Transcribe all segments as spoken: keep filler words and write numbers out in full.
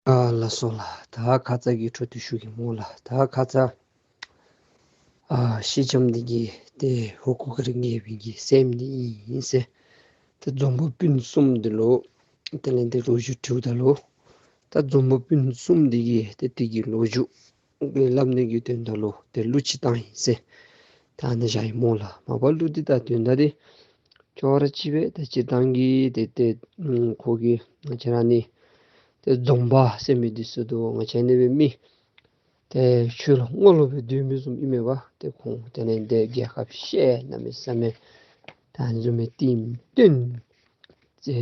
ཨ་ལགས་སོ་ལགས། ད་ཁ་ཙ་གི་འཕྲོ་མཐུད་ཞུ་གེ་སྨོ་ལགས། ད་ཁ་ཙ་ཨ་སེང་ལྕམ་འདི་གི་ཏེ་ཧོར་གུར་དཀར་རྒྱལ་པོའི་གི་སྲསམོ་འདི་ཨིན་ཟེར། ཏེ་འཛོམས་པོ་སྤུན་གསུམ་འདི་ལུ་དེ་ལས་ཏེ་ལོ་རྒྱུས་དྲིཝ་ད་ལུ་ད་འཛོམས་པོ་སྤུན་གསུམ་འདི་གིས་ཏེ་དེ་གི་ལོ་རྒྱུས་སླབ་ནི་གི་དོན་དག་ལུ་ཏེ་གླུ་ཅིག་བཏང་ཡི་ཟེར། ད་ཨ་ནི་བཞག་ཡི་སྨོ་ལགས། མ་པ་གླུ་འདི་ད་དོན་དག་འདི་ཅོག་ར་གཅིག་པས། ད་སྤྱིར་བཏང་གི་ཏེ་ཏེ་ཁོ་གི་ང་བཅས་ར་ནི་ཏེ་འཛོམས་པ་ཟེར་མི་འདི་ཚུ་དོ་ང་བཅས་ནི་སྦེ་མི་ཏེ་ཆོས་ལུ་ངོ་ལོག་སྦེ་སྡོད་མི་བཟུམ་ཨིན་མས་པ། ཏེ་ཁོང་དེ་ལས་ཏེ་རྒྱལ་ཁབ་བཤལ་གནམ་མེད་ས་མེད་ད་ཨ་ནི་བཟུམ་མའི་ལྟདམོ་སྟོན། ཏེ་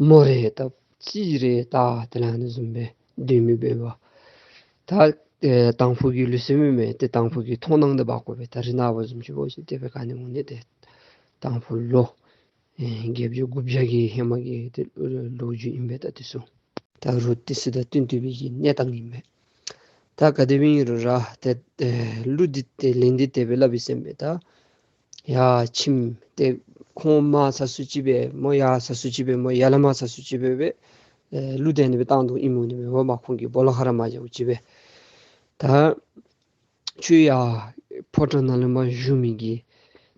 མོ་རེ་བཏབ་རྩིས་རེ་བལྟ། དེ་ལས་ཨ་ནི་བཟུམ་སྦེ་སྡོད་མི་འབད་བ། ད་ཨེ་དང་ཕུ་གི་ལུགས་སྲོལ་མེན་མས། ཏེ་དང་ཕུ་གི་མཐོང་སྣང་འདི་འབག་དགོ་པས། ད་རེས་ནངས་པ་བཟུམ་ཅིག་འབད་བ་ཅིན་ཏེ་སྦེ་ག་ནི་འོང་ནི། ཏེ་དང་ཕུ་ལོ་ཨེ་བརྒྱད་བརྒྱ་དགུ་བརྒྱ་གི་ཧེ་མ་གི་ཏེ་ལོ་རྒྱུས་ཨིན་པས། ད་དེ་ཚུ་ད་རུང་དེ་ཚུ་དང་བསྟུན་ཏེ་སྦེ་གི་གནས་སྟངས་ཨིན་མས། ད་ག་དེ་སྦེ་ཨིན་རུང་ར་ཏེ་ཨེ་གླུ་འདི་ཏེ་ལན་འདི་དེ་སྦེ་སླབ་ཨིན་ཟེར་མས། ད་ཡར་ཁྱིམ་ཏེ་ཁོང་མར་ས་སུ་ཅིག་སྦེ་སྨོ། ཡར་ས་སུ་ཅིག་སྦེ་སྨོ། ཡར་ལས་མར་ས་སུ་ཅིག་སྦེ་སྦེ་ཨེ་གླུ་འདི་ཨ་ནི་སྦེ་བཏང་དོ་ཨིནམ་འོང་ནི་མས་པ། མར་ཁོང་གི་སྦོ་ལོགས་ཁར་མར་བཞག་ཅིག་སྦེ། ད་ཁྱོད་ཡར་ཕོ་བྲང་ནང་ལས་མར་བཞུགས་མི་གི་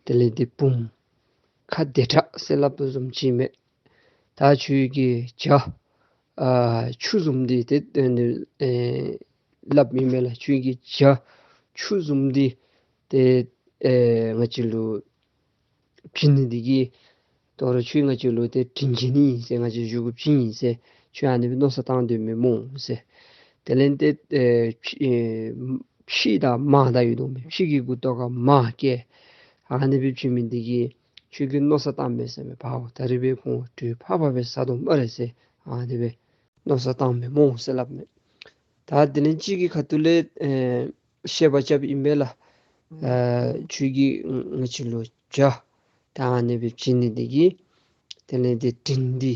དེ་ལས་ཏེ་བུམོ་ཁ་བདེ་དྲགས་ཟེར་སླབ་དོ་བཟུམ་ཅིག་མས། ད་ཁྱོད་ཀྱི་བྱ་ཨ་ཆུ་བཟུམ་འདི་ཏེ་ཨེ་སླབ་ཨིན་མས་ལགས། ཁྱོད་ཀྱི་བྱ་ཆུ་བཟུམ་འདི་ཏེ་ཨེ་ང་བཅས་ལུ་བྱིན་ནི་འདི་གིས་དོ་རུང་ཁྱོད་ང་བཅས་ལུ་ཏེ་དྲིན་བྱིན་ནི་ཨིན་ཟེར། ང་བཅས་བཞེས་སྒོ་བྱིན་ནི་ཨིན་ཟེར། ཁྱོད་ཨ་ནི་སྦེ་མནོ་བསམ་བཏང་སྡོད་མི་སྨོ་ཟེར། དེ་ལས་ཏེ་ཨེ་ཕྱི་ཨེ་ཕྱི་དང་མར་ད་ཡོད་དོ་མས། ཕྱི་གི་མགུ་ཏོ་ཁར་མར་བཀལ། ཨ་ནི་སྦེ་བྱིན་མི་འདི་གིས་ཁྱོད་ཀྱིས་མནོ་བསམ་བཏང་མས་ཟེར་མས། ཕར་ད་རིས་སྦེ་ཁོང་གྲོད་ཕགཔ་སྦེ་ཟ་དོ་སྨ་རེ་ཟེར། ཨ་ནི་སྦེ་མནོ་བསམ་བཏང་མི་སྨོ་ཟེར་སླབ་མས། ད་དེ་ལས་གཅིག་གི་ཁ་ཐུག་ལས་ཨེ་བཤད་པ་རྐྱབ་ཨིན་པས་ལགས། ཨ་ཁྱོད་ཀྱིས་ང་བཅས་ལུ་བྱ་ད་ཨ་ནི་སྦེ་བྱིན་ནི་འདི་གིས་དེ་ལས་ཏེ་དྲིན་འདི་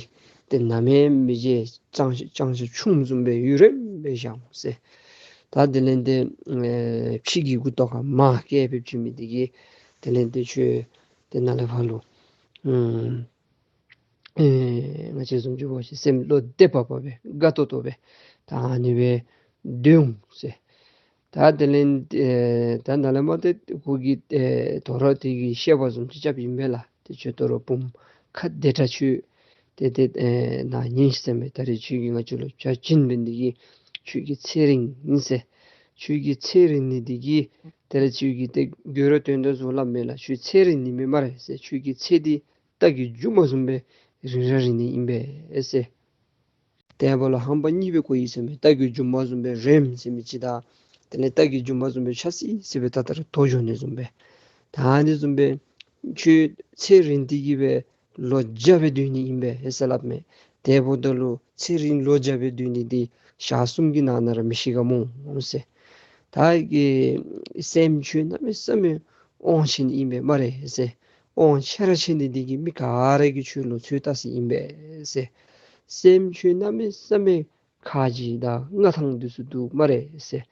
ཏེ་ནམ་ཡང་མི་བརྗེད། གཙང་གཙང་ཆུ་ཆུང་བཟུམ་སྦེ་ཡུན་རིངམོ་སྦེ་བཞག་འོང་ཟེར། ད་དེ་ལས་ཏེ་ཨེ་ཕྱི་གི་མགུ་ཏོ་ཁར་མར་བཀལ་སྦེ་བྱིན་མི་འདི་གིས་དེ་ལས་ཏེ་ཁྱོད་ཏེ་ནཱ་ལས་ཕར་ལུ་ཨེ་ང་བཅས་བཟུམ་ཅིག་འབད་བ་ཅིན་སེམས་བློ་བདེ་བག་ཕབ་སྦེ་དགའ་ཏོག་ཏོ་སྦེ་ད་ཨ་ནི་སྦེ་སྡོད་འོང་ཟེར། ད་དེ་ལས་ཨེ་ད་ནཱ་ལས་མར་ཏེ་ཁོ་གིས་ཨེ་དོ་རུང་དེ་གི་བཤད་པ་བཟུམ་ཅིག་རྐྱབ་ཨིན་པས་ལགས། ཏེ་ཁྱོད་དོ་རུང་བུམོ་ཁ་བདེ་དྲགས་ཁྱོད་ཏེ་ཏེ་ཨེ་ནཱ་ཉན་ཤིག་ཟེར་མས། ད་རིས་ཁྱོད་ཀྱིས་ང་བཅས་ལུ་བྱ་བྱིན་པའི་འདི་གིས་ཁྱོད་ཀྱི་ཚེ་རིང་ཨིན་ཟེར། ཁྱོད་ཀྱི་ཚེ་རིང་ནི་འདི་གིས་དེ་ལས་ཁྱོད་ཀྱིས་ཏེ་དགོད་བྲ་དོན་དག་བཟུམ་སླབ་མས་ལགས། ཁྱོད་ཚེ་རིང་ནི་མེན་སྨ་རེ་ཟེར། ཁྱོད་ཀྱི་ཚེ་འདི་རྟ་གི་མཇུག་མ་བཟུམ་སྦེ་རིང་ར་རིང་ནི་ཨིན་པས་ཟེར། དེ་འབདཝ་ལུ་ཧམ་པ་གཉིས་སྦེ་གོ་ཡི་ཟེར་མས། རྟ་གི་མཇུག་མ་བཟུམ་སྦེ་རིངམ་ཟེར་མི་ཅིག་དང་དེ་ལས་རྟ་གི་མཇུག་མ་བཟུམ་སྦེ་ཆ་སི་སི་སྦེ་ད་ལྟོ་ར་དོ་འགྱོ་ནི་བཟུམ་སྦེ། ད་ཨ་ནི་བཟུམ་སྦེ་ཁྱོད་ཚེ་རིང་སྟེ་གི་སྦེ་ལོ་བརྒྱ་སྦེ་སྡོད་ནི་ཨིན་པས་ཟེར་སླབ་མས། དེ་འབདཝ་ད་ལུ་ཚེ་རིང་ལོ་བརྒྱ་སྦེ་སྡོད་ནི་འདི་ཞག་གསུམ་གྱི་ནང་ན་ར་མི་ཤི་ག་སྨོ་ཟེར། ད་གི་སྲསམོ་ཁྱོད་གནམ་མེད་ས་མེད་དབང་ཆེ་ནི་ཨིན་པས་སྨ་རེ་ཟེར། དབང་ཆེ་ར་ཆེ་ནི་འདི་གིས་མི་ག་ར་གིས་ཁྱོད་ལུ་ཚོད་ལྟ་སི་ཨིན་པས་ཟེར། སྲསམོ་ཁྱོད་གནམ་མེད་ས་མེད་ཁ་རྗེ་དང་མངའ་ཐང་འདི་ཚུ་འདུག་སྨ་རེ་ཟེར།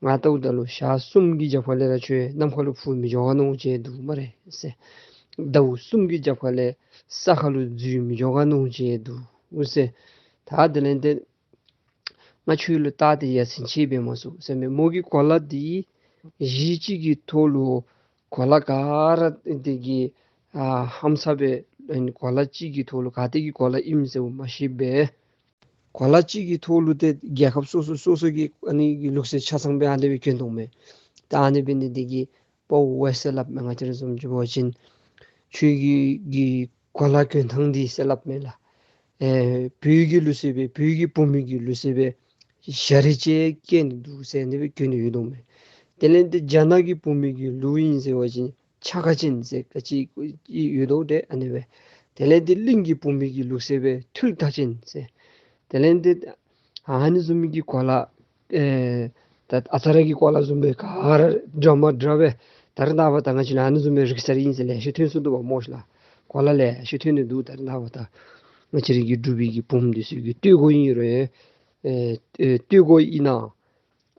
ང་ལྟཝ་ད་ལུ་ཞག་གསུམ་གྱི་རྒྱབ་ཁ་ལས་ར་ཁྱོད་ནམ་མཁའ་ལུ་འཕུར་མི་འགྱོ་ག་མནོ་ཅི་འདུག་སྨ་རེ་ཟེར། ཟླཝ་གསུམ་གྱི་རྒྱབ་ཁ་ལས་ས་ཁ་ལུ་འཛུལ་མི་འགྱོ་ག་མནོ་ཅི་འདུག་ཟེར། ད་དེ་ལས་ཏེ་ང་ཁྱོད་ལུ་བལྟ་སྟེ་ཡ་མཚན་ཆེ་འབད་མ་ཚུགས་ཟེར་མས། མོ་གི་གོ་ལ་འདི་གཞི་གཅིག་གི་ཐོག་ལུ་གོ་ལ་ག་ར་དེ་གི་ཨ་ཧམ་ཚ་སྦེ་ཨ་ནི་གོ་ལ་གཅིག་གི་ཐོག་ལུ་ག་ཏེ་གི་གོ་ལ་ཨིནམ་ཟེར་བ་མ་ཤེས་པས། གོ་ལ་གཅིག་གི་ཐོག་ལུ་ཏེ་རྒྱལ་ཁབ་སོ་སོ་སོ་སོ་གི་ཨ་ནི་གི་ལུགས་སྲོལ་ཆ་ཚང་སྦེ་ཨ་ནི་སྦེ་གྱོན་དོ་མས། ད་ཨ་ནི་འབད་ནི་འདི་གིས་དཔའ་བོ་ཟེར་སླབ་མས། ང་བཅས་ར་བཟུམ་ཅིག་འབད་བ་ཅིན་ཁྱོད་ཀྱི་གི་གོ་ལ་གྱོན་ཐངས་འདི་ཟེར་སླབ་མས་ལགས། ཨེ་བོད་ཀྱི་ལུགས་སྲོལ་སྦེ་བོད་ཀྱི་བུམོ་གི་ལུགས་སྲོལ་སྦེ་ཞལ་རས་ཅིག་བཀལ་ནི་འདུག་ཟེར་ཨ་ནི་སྦེ་གྱོན་ནི་ཡོད་དོ་མས། དེ་ལས་ཏེ་རྒྱ་ནག་གི་བུམོ་གི་ལུགས་ཨིན་ཟེར་བ་ཅིན་ཆ་ག་ཅན་ཟེར་ག་ཅི་ཡོད་དོ་ཏེ་ཨ་ནི་སྦེ། དེ་ལས་ཏེ་གླིང་གི་བུམོ་གི་ལུགས་སྲོལ་སྦེ་ཐུལ་ཐ་ཅན་ཟེར། དེ་ལས་ཏེ་ཨ་ནི་བཟུམ་མའི་གི་གོ་ལ་ཨེ་ད་ཨ་ཙ་ར་གི་གོ་ལ་བཟུམ་སྦེ་ག་ར་འདྲ་མ་འདྲ་བས། ད་རེས་ནངས་པ་ད་ང་བཅས་ནང་ཨ་ནི་བཟུམ་སྦེ་རིག་ས་ར་ཨིན་ཟེར་ལེ་ཤ་ཐོན་སོང་འདུག་པ་སྨོ་ཤ་ལགས། གོ་ལ་ལེ་ཤ་ཐོན་ནི་འདུག། ད་རེས་ནངས་པ་ད་ང་བཅས་ར་གི་འབྲུག་པའི་གི་བུམོ་འདི་ཚུ་གི་སྟོད་གོ་ཨིན་རུང་ཨེ་ཨེ་སྟོད་གོ་ཨིན་ན་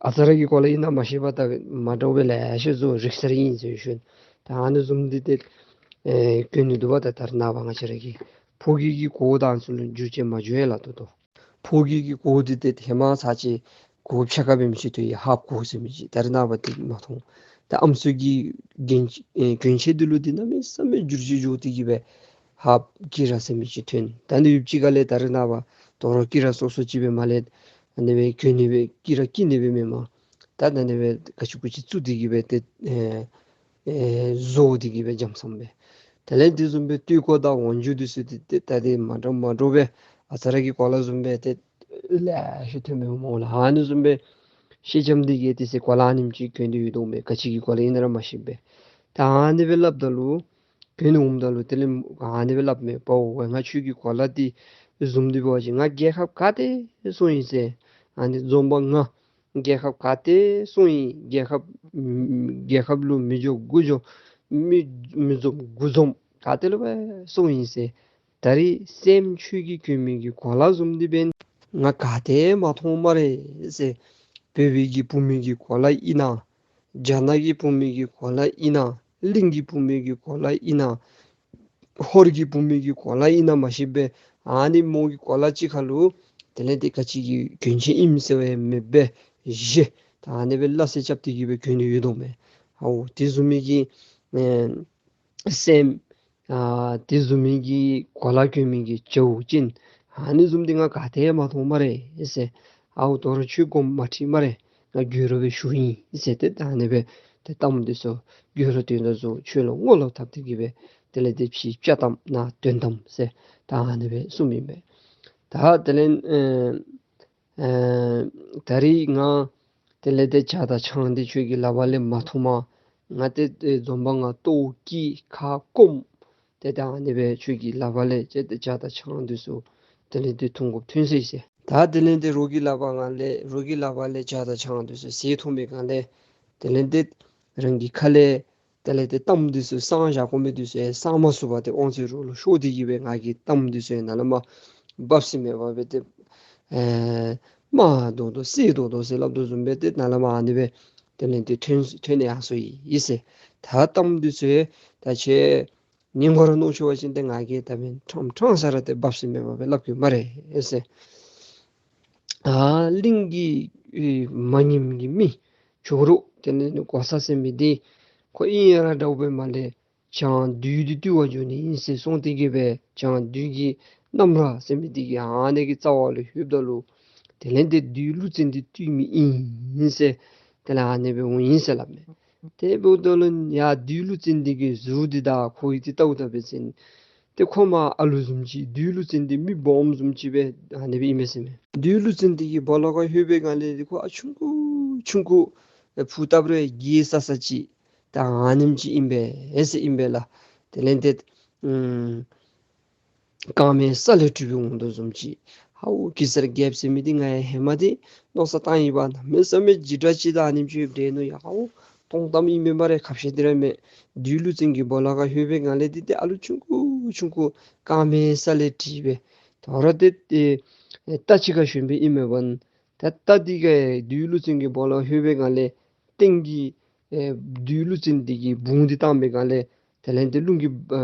ཨ་ཙ་ར་གི་གོ་ལ་ཨིན་ན་མ་ཤེས་པར་ད་མ་འདྲཝ་སྦེ་ལེ་ཤ་བཟོ་རིག་ས་ར་ཨིན་ཟེར་ཞུ་ནི། ད་ཨ་ནི་བཟུམ་འདི་ཏེ་ཨེ་གྱོན་ནི་འདུག་པ། ད་ད་རེས་ནངས་པ་ང་བཅས་ར་གི་ཕོ་རྒྱས་ཀྱི་གོ་དང་ཚུ་ལུ་འགྱུར་ཅིག་མ་འགྱུར་ཡ་ལ་ཏོ་ཏོ། ཕོ་རྒྱས་ཀྱི་གོ་འདི་ཏེ་ཧེ་མ་ཚར་ཅིག་གོ་ཕྱེད་ཀ་འབད་མི་ཅིག་ཐོན་ཡི། ཧཱཔ་གོ་ཟེར་མི་ཅིག། ད་རེས་ནངས་པ་འདི་མ་མཐོང་། ད་ཨམ་སྲུ་གི་གྱོན་ཨེ་གྱོན་ཆས་འདི་ལུ་འདི་གནམ་མེད་ས་མེད་འགྱུར་བཅོས་འགྱོ་སྟེ་གི་སྦེ་ཧཱཔ་ཀི་ར་ཟེར་མི་ཅིག་ཐོན། ད་ནི་ཡུདཔ་ཅིག་ཁ་ལས་ད་རེས་ནངས་པ་དོ་རུང་ཀི་ར་སོ་སོ་ཅིག་སྦེ་མ་ལས་ཨ་ནི་སྦེ་གྱོན་ནི་སྦེ་ཀི་ར་ཀི་ནི་སྦེ་མེན་མས། ད་ད་ནི་སྦེ་ག་ཅི་གུ་ཅི་བཙུགས་ཏེ་གི་སྦེ་ཏེ་ཨེ་ཨེ་བཟོ་སྟེ་གི་སྦེ་འཇམ་སམ་སྦེ། དེ་ལས་དེ་བཟུམ་སྦེ་སྟོད་ཁོག་དང་འོག་འཇུག་འདི་ཚུ་ཏེ་ཏེ་ད་ཏེ་མ་འདྲཝ་མ་འདྲཝ་སྦེ་ཨ་ཙ་ར་གི་གོ་ལ་བཟུམ་སྦེ་ཏེ་ལེ་ཤ་ཐོན་མི་འོང་སྨོ་ལགས། ཨ་ནི་བཟུམ་སྦེ་ཤེས་ལྕམ་འདི་གིས་དེ་ཚེ་གོ་ལ་ཨ་ནེམ་ཅིག་གྱོན་ཏེ་ཡོད་དོ་མས། ག་ཅི་གི་གོ་ལ་ཨིན་ན་ར་མ་ཤེས་པས། ད་ཨ་ནི་སྦེ་སླབ་ད་ལུ་གྱོན་འོངམ་ད་ལུ་དེ་ལས་ཨ་ནི་སྦེ་སླབ་མས། པའོ་ང་ཁྱོད་ཀྱི་གོ་ལ་འདི་བཟུམ་འདི་འབད་བ་ཅིན་ང་རྒྱལ་ཁབ་ག་ཏེ་སོང་ཡི་ཟེར། ཨ་ནི་འཛོམས་པ་ང་རྒྱལ་ཁབ་ག་ཏེ་སོང་ཡི། རྒྱལ་ཁབ་རྒྱལ་ཁབ་ལུ་མི་འགྱོ་དགུ་འགྱོ་མི་མི་འཛོམས་དགུ་འཛོམས་ག་ཏེ་ལུ་སྦེ་སོང་ཡི་ཟེར། ད་རེས་སྲསམོ་ཁྱོད་ཀྱིས་གྱོན་མི་གི་གོ་ལ་བཟུམ་འདི་འབདན་ང་ག་ཏེ་མ་མཐོང་སྨ་རེ་ཟེར། བོད་པའི་གི་བུ་མོའི་གི་གོ་ལ་ཨིན་ན། རྒྱ་ནག་གི་བུ་མོའི་གི་གོ་ལ་ཨིན་ན། གླིང་གི་བུ་མོའི་གི་གོ་ལ་ཨིན་ན། ཧོར་གྱི་བུ་མོའི་གི་གོ་ལ་ཨིན་ན་མ་ཤེས་པས། ཨ་ནི་མོ་གི་གོ་ལ་ཅིག་ཁར་ལུ་དེ་ལས་ཏེ་ག་ཅི་གི་གྱོན་ཆས་ཨིནམ་ཟེར་བ་ཡང་མེདཔ་སྦེ་བཞེས། ད་ཨ་ནི་སྦེ་སླ་བསྲེ་རྐྱབ་སྟེ་གི་སྦེ་གྱོན་ཏེ་ཡོད་དོ་མས། ཨའོ་དེ་བཟུམ་མའི་གི་ཨེ་སྲསམོ་ཨ་དེ་བཟུམ་མའི་གི་གོ་ལ་གྱོན་མི་གི་བྱ་བ་ཅིན་ཨ་ནི་བཟུམ་འདི་ང་ག་ཏེ་མ་མཐོང་སྨ་རེ་ཟེར། ཨའོ་དོ་རུང་ཁྱོད་དགོངསམ་མ་ཁྲེལ་སྨ་རེ། ང་དགོད་བྲ་སྦེ་ཞུ་ཡི་ཟེར། ཏེ་ད་ཨ་ནི་སྦེ་ཏེ་གཏམ་འདི་ཚུ་དགོད་བྲ་དོན་དག་ཚུ་ཁྱོད་ལུ་ངོ་ལོག་བཏབ་སྟེ་གི་སྦེ་དེ་ལས་ཏེ་ཕྱི་བཅའ་དམ་ནང་དོན་དམ་ཟེར་ད་ཨ་ནི་སྦེ་གསུངམ་ཨིན་པས། ད་དེ་ལས་ཨེ་ཨེ་ད་རེས་ང་དེ་ལས་ཏེ་ཇ་དང་ཆང་འདི་ཁྱོད་ཀྱི་ལག་པ་ལས་མ་འཐུངམ་ང་ཏེ་ཏེ་འཛོམས་པ་ང་ལྟོཝ་བཀྱེས་ཁ་སྐོམ། ཏེ་ད་ཨ་ནི་སྦེ་ཁྱོད་ཀྱི་ལག་པ་ལས་ཏེ་ཏེ་ཇ་དང་ཆང་འདི་ཚུ་དེ་ལས་ཏེ་འཐུང་དགོཔ་ཐོན་སོ་ཡི་ཟེར། ད་དེ་ལས་ཏེ་རོགས་ཀྱི་ལག་པ་ནང་ལས་རོགས་ཀྱི་ལག་པ་ལས་ཇ་དང་ཆང་འདི་ཚུ་ཟས་འཐུང་པའི་སྒང་ལས་དེ་ལས་ཏེ་རང་གི་ཁ་ལས་དེ་ལས་ཏེ་གཏམ་འདི་ཚུ་གསང་བཞག་དགོ་མི་འདི་ཚུ་ཡང་གསང་མ་ཚུགས་པར་ཏེ་དབང་ཚད་རོགས་ལུ་ཤོར་ཏེ་གི་སྦེ་ང་གི་གཏམ་འདི་ཚུ་ཡང་ནཱ་ལས་མར་སྦ་སྲི་མེད་པར་སྦེ་ཏེ་ཨེ་དམར་རྡོག་རྡོག་སེར་རྡོག་རྡོག་ཟེར་སླབ་དོ་བཟུམ་སྦེ་ཏེ་ནཱ་ལས་མར་ཨ་ནི་སྦེ་དེ་ལས་ཏེ་ཐོན་ཐོན་ནི་ཡར་སོ་ཡི་ཟེར། ད་གཏམ་འདི་ཚུ་ཡང་ད་ཁྱེད་ཉན་དགོ་ར་མནོ་ཚུགས་པ་ཅིན་ཏེ་ང་གིས་ད་མེན་ཕྲང་ཕྲང་ས་ར་ཏེ་སྦ་སྲི་མེད་པར་སྦེ་སླབ་གེ་སྨ་རེ་ཟེར། ཨ་གླིང་གི་ཨེ་མ་ཉན་གྱི་མི་ཇོ་རུ་དེ་ལས་ནི་གོ་ས་ཟེར་མི་འདི་ཁོ་ཨིན་ཡ་ར་འདྲཝ་སྦེ་མ་ལས་བྱང་བདུད་འདི་བཏུལ་བར་འགྱོ་ནི་ཨིན་ཟེར་གསུངས་ཏེ་གི་སྦེ་བྱང་བདུད་ཀྱི་གནམ་ར་ཟེར་མི་འདི་གི་ཨ་ནི་གི་རྩ་བ་ལུ་ལྷོདཔ་ད་ལུ་དེ་ལས་ཏེ་བདུད་ཀླུ་བཙན་འདི་བཏུལ་མི་ཨིན་ཟེར་དེ་ལས་ཨ་ནི་སྦེ་འོང་ཡི་ཟེར་སླབ་མས། དེ་འབདཝ་ད་ལུ་ཡ་བདུད་ཀླུ་བཙན་འདི་གི་གཟུགས་འདི་དང་ཁོ་གི་འདི་བལྟཝ་ད་འབད་བ་ཅིན་ཏེ་ཁོ་མར་ཨ་ལུ་བཟུམ་ཅིག་བདུད་ཀླུ་བཙན་འདི་མི་སྦོམ་བཟུམ་ཅིག་སྦེ་ཨ་ནི་སྦེ་ཨིན་མས་ཟེར་མས། བདུད་ཀླུ་བཙན་འདི་གི་སྦོ་ལོགས་ཁར་ལྷོད་པའི་སྒང་ལས་ཏེ་ཁོ་ཨ་ཆུང་ཀུ་ཆུང་ཀུ་ཨེ་ཕུ་བཏབ་རུང་རྒས་ས་ས་ཅིག་ད་ཨ་ནེམ་ཅིག་ཨིན་པས་ཟེར་ཨིན་པས་ལགས། དེ་ལས་ཏེ་ཨམ་རྐང་མའི་ས་ལས་བྲུས་པའི་འོང་དོ་བཟུམ་ཅིག། ཧའོ་གེ་སར་རྒྱལཔོ་ཟེར་མི་འདི་ང་ཡང་ཧེ་མ་འདི་མནོ་བསམ་བཏང་ཡི་པ་གནམ་མེད་ས་མེད་འཇིགས་སྐྲག་ཅིག་དང་ཨ་ནེམ་ཅིག་འདྲས་ནུག་ཡ། ཧའོ་སྟོང་གཏམ་ཨིན་མས་སྨ་རེ། ཁ་བཤད་འདི་ར་མེན། བདུད་ཀླུ་བཙན་གྱི་སྦོ་ལོགས་ཁར་ལྷོད་པའི་སྒང་ལས་འདི་ཏེ་ཨ་ལུ་ཆུང་ཀུ་ཆུང་ཀུ་རྐང་མའི་ས་ལས་བྲུས་པས། དོ་རུང་ཏེ་ཏེ་རྟ་ཅིག་ཁར་ཞོན་པའི་ཨིན་མས་པ། ད་རྟ་འདི་གིས་བདུད་ཀླུ་བཙན་གྱི་སྦོ་ལོགས་ལྷོད་པའི་སྒང་ལས་སྟེང་གི་ཨེ་བདུད་ཀླུ་བཙན་འདི་གི་བུང་འདི་བཏང་པའི་སྒང་ལས་དེ་ལས་ཏེ་རླུང་གིས་ཨེ་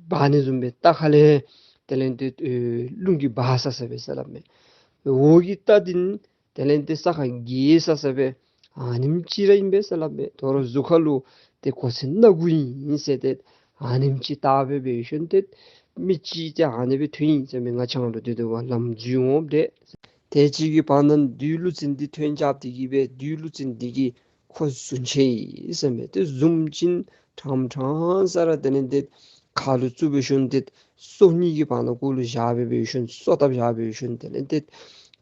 འབག་ནི་བཟུམ་སྦེ་རྟ་ཁ་ལས་དེ་ལས་ཏེ་ཨེ་རླུང་གིས་འབག་ས་ས་སྦེ་ཟེར་སླབ་མས། འོག་གི་རྟ་འདི་ནི་དེ་ལས་ཏེ་ས་ཁར་འགྱེལ་ས་ས་སྦེ་ཨ་ནེམ་ཅིག་ར་ཨིན་པས་ཟེར་སླབ་མས། དོ་རུང་གཟུགས་ཁར་ལུ་ཏེ་གོ་མཚོན་སྣ་དགུ་ཨིན་ཟེར་ཏེ་ཨ་ནེམ་ཅིག་བཏགས་སྦེ་འབད་ཞིནམ་ཏེ་མི་ཅིག་ཏེ་ཨ་ནི་སྦེ་ཐོན་ཡི་ཟེར་མས། ང་བྱང་ལུ་སྡོད་སྡོད་པར་ལམ་འཛོལ་འོངམ་ཏེ། དེ་ཅིག་གི་བར་ན་བདུད་ཀླུ་བཙན་འདི་ཐོན་རྐྱབ་སྟེ་གི་སྦེ་བདུད་ཀླུ་བཙན་འདི་གིས་ཁོ་བཟུང་ཆི་ཡི་ཟེར་མས། ཏེ་བཟུངམ་ཅིག་ཕྲང་ཕྲང་ས་ར་དེ་ལས་ཏེ་ཁ་ལུ་བཙུགས་འབད་ཞིནམ་ཏེ་སོ་གཉིས་ཀྱི་བར་ན་གུ་ལུ་བཞག་སྦེ་འབད་ཞིནམ་སོ་བཏབ་བཞག་འབད་ཞིནམ་དེ་ལས་ཏེ་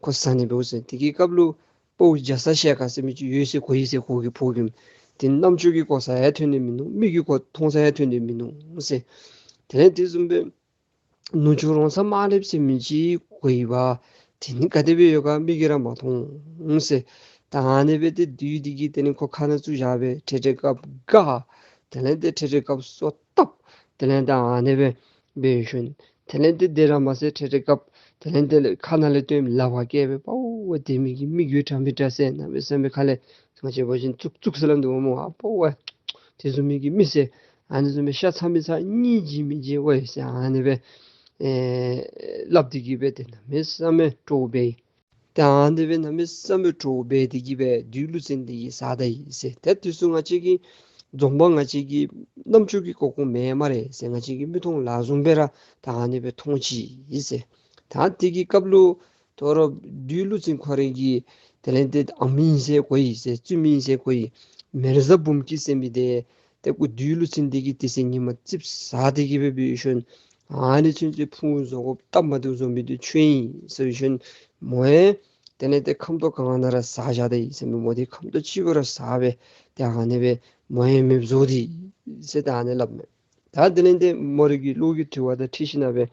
ཁོ་བཟའ་ནི་འབདཝ་ཟེར། དེ་གི་སྐབས་ལུ་དཔའ་བོ་རྒྱ་ཚ་ཞལ་དཀར་ཟེར་མི་ཅིག་ཡོད་ཟེར་གོ་ཡི་ཟེར་ཁོ་གི་ཕོ་རྒནམ། ཏེ་རྣམ་ཅོ་གིས་གོ་ས་ཡང་ཐོན་ནི་མིན་ནུག། མིག་གིས་གོ་མཐོང་ས་ཡང་ཐོན་ནི་མིན་ནུག་ཟེར། དེ་ལས་དེ་བཟུམ་སྦེ་ནུ་གཅུང་རོང་ཚ་དམར་ལེབ་ཟེར་མི་ཅིག་གོ་ཡི་པ། དེ་ནི་ག་དེ་སྦེ་ཡོད་ག་མིག་གིས་ར་མ་མཐོང་ཟེར། ད་ཨ་ནི་སྦེ་ཏེ་བདུད་འདི་གིས་དེ་ནི་ཁོ་ཁ་ནང་བཙུགས་བཞག་སྦེ་ཁྲེ་ཁྲེ་རྐབ་བཀག། དེ་ལས་ཏེ་ཁྲེ་ཁྲེ་རྐབ་སོ་བཏབ། དེ་ལས་ཏེ་ཨ་ནི་སྦེ་འབད་ཞིནམ་དེ་ལས་ཏེ་དེ་ར་མ་ཚད་ཁྲེ་ཁྲེ་རྐབ་དེ་ལས་ཏེ་ཁ་ནང་ལས་བཏོན་ལག་པར་བཀལ་སྦེ་དཔའ་བོ་དེ་མི་གི་མིག་ཡོད་དྲགས་མི་དྲགས་ཟེར་གནམ་མེད་ས་མེད་ཁ་ལས་ང་བཅས་འབད་བཞིན་ཙུག་ཙུག་ཟེར་སླབ་འདུག་སྨོ། ཨ་དཔའ་བོ་དེ་བཟུམ་མའི་གི་མི་ཟེར་ཨ་ནི་བཟུམ་སྦེ་ཤ་ཚ་མི་ཚ་གཉིས་བྱིན་མི་བྱིན་ཝའི་ཟེར་ཨ་ནི་སྦེ་ ཨེ་སླབ་སྟེ་གི་སྦེ་ཏེ་གནམ་མེད་ས་མེད་སྤྲོ་བ་འབད། ཏེ་ཨ་ནི་སྦེ་གནམ་མེད་ས་མེད་སྤྲོ་བ་འབད་དེ་གི་སྦེ་བདུད་ཀླུ་བཙན་འདི་གིས་བཟའ་ད་ཡི་ཟེར། ཏེ་དེ་ཚུ་ང་བཅས་ཀྱི་འཛོམས་པ་ང་བཅས་ཀྱི་རྣམ་ཅོ་གིས་གོ་གོཝ་མེན་སྨ་རེ་ཟེར། ང་བཅས་ཀྱི་མིག་མཐོང་ལག་བཟུང་སྦེ་ར་ད་ཨ་ནི་སྦེ་མཐོང་ཅི་ཟེར། ད་དེ་གི་སྐབས་ལུ་དོ་རུང་བདུད་ཀླུ་བཙན་ཁོ་རའི་གི་དེ་ལས་ཏེ་ཨམ་ཨིན་ཟེར་གོ་ཡི་ཟེར། བཙུནམོ་ཨིན་ཟེར་གོ་ཡི། མེ་བཟའ་འབུམ་སྐྱིད་ཟེར་མི་འདི་ཏེ་ཁོ་བདུད་ཀླུ་བཙན་འདི་གིས་དེ་ཚེ་ཉིནམ་ཙིགཔ་བཟའ་སྟེ་གི་སྦེ་འབད་ཞིནམ་ཨ་ནི་ཚུན་ཚོད་ཕུང་བཟོ་དགོཔ་སྟབས་མ་བདེཝ་བཟོ་མི་འདི་ཁྱོད་ཨིན་ཟེར་ཞིནམ་མོ་ཡང་དེ་ལས་ཏེ་ཁམ་ཏོག་ག་ནི་ར་བཟའ་བཞག་ད་ཡི་ཟེར་མི་མོ་འདི་ཁམ་ཏོག་གཅིག་པོ་ར་བཟའ་སྦེ་ཏེ་ཨ་ནི་སྦེ་མོ་ཡང་མེདཔ་བཟོ་སྟེ་ཟེར་ད་ཨ་ནི་སླབ་མས། ད་དེ་ལས་ཏེ་མོ་རའི་གི་བློ་གི་དྲི་བ་དང་འཁྲིལ་ཞིནམ་སྦེ་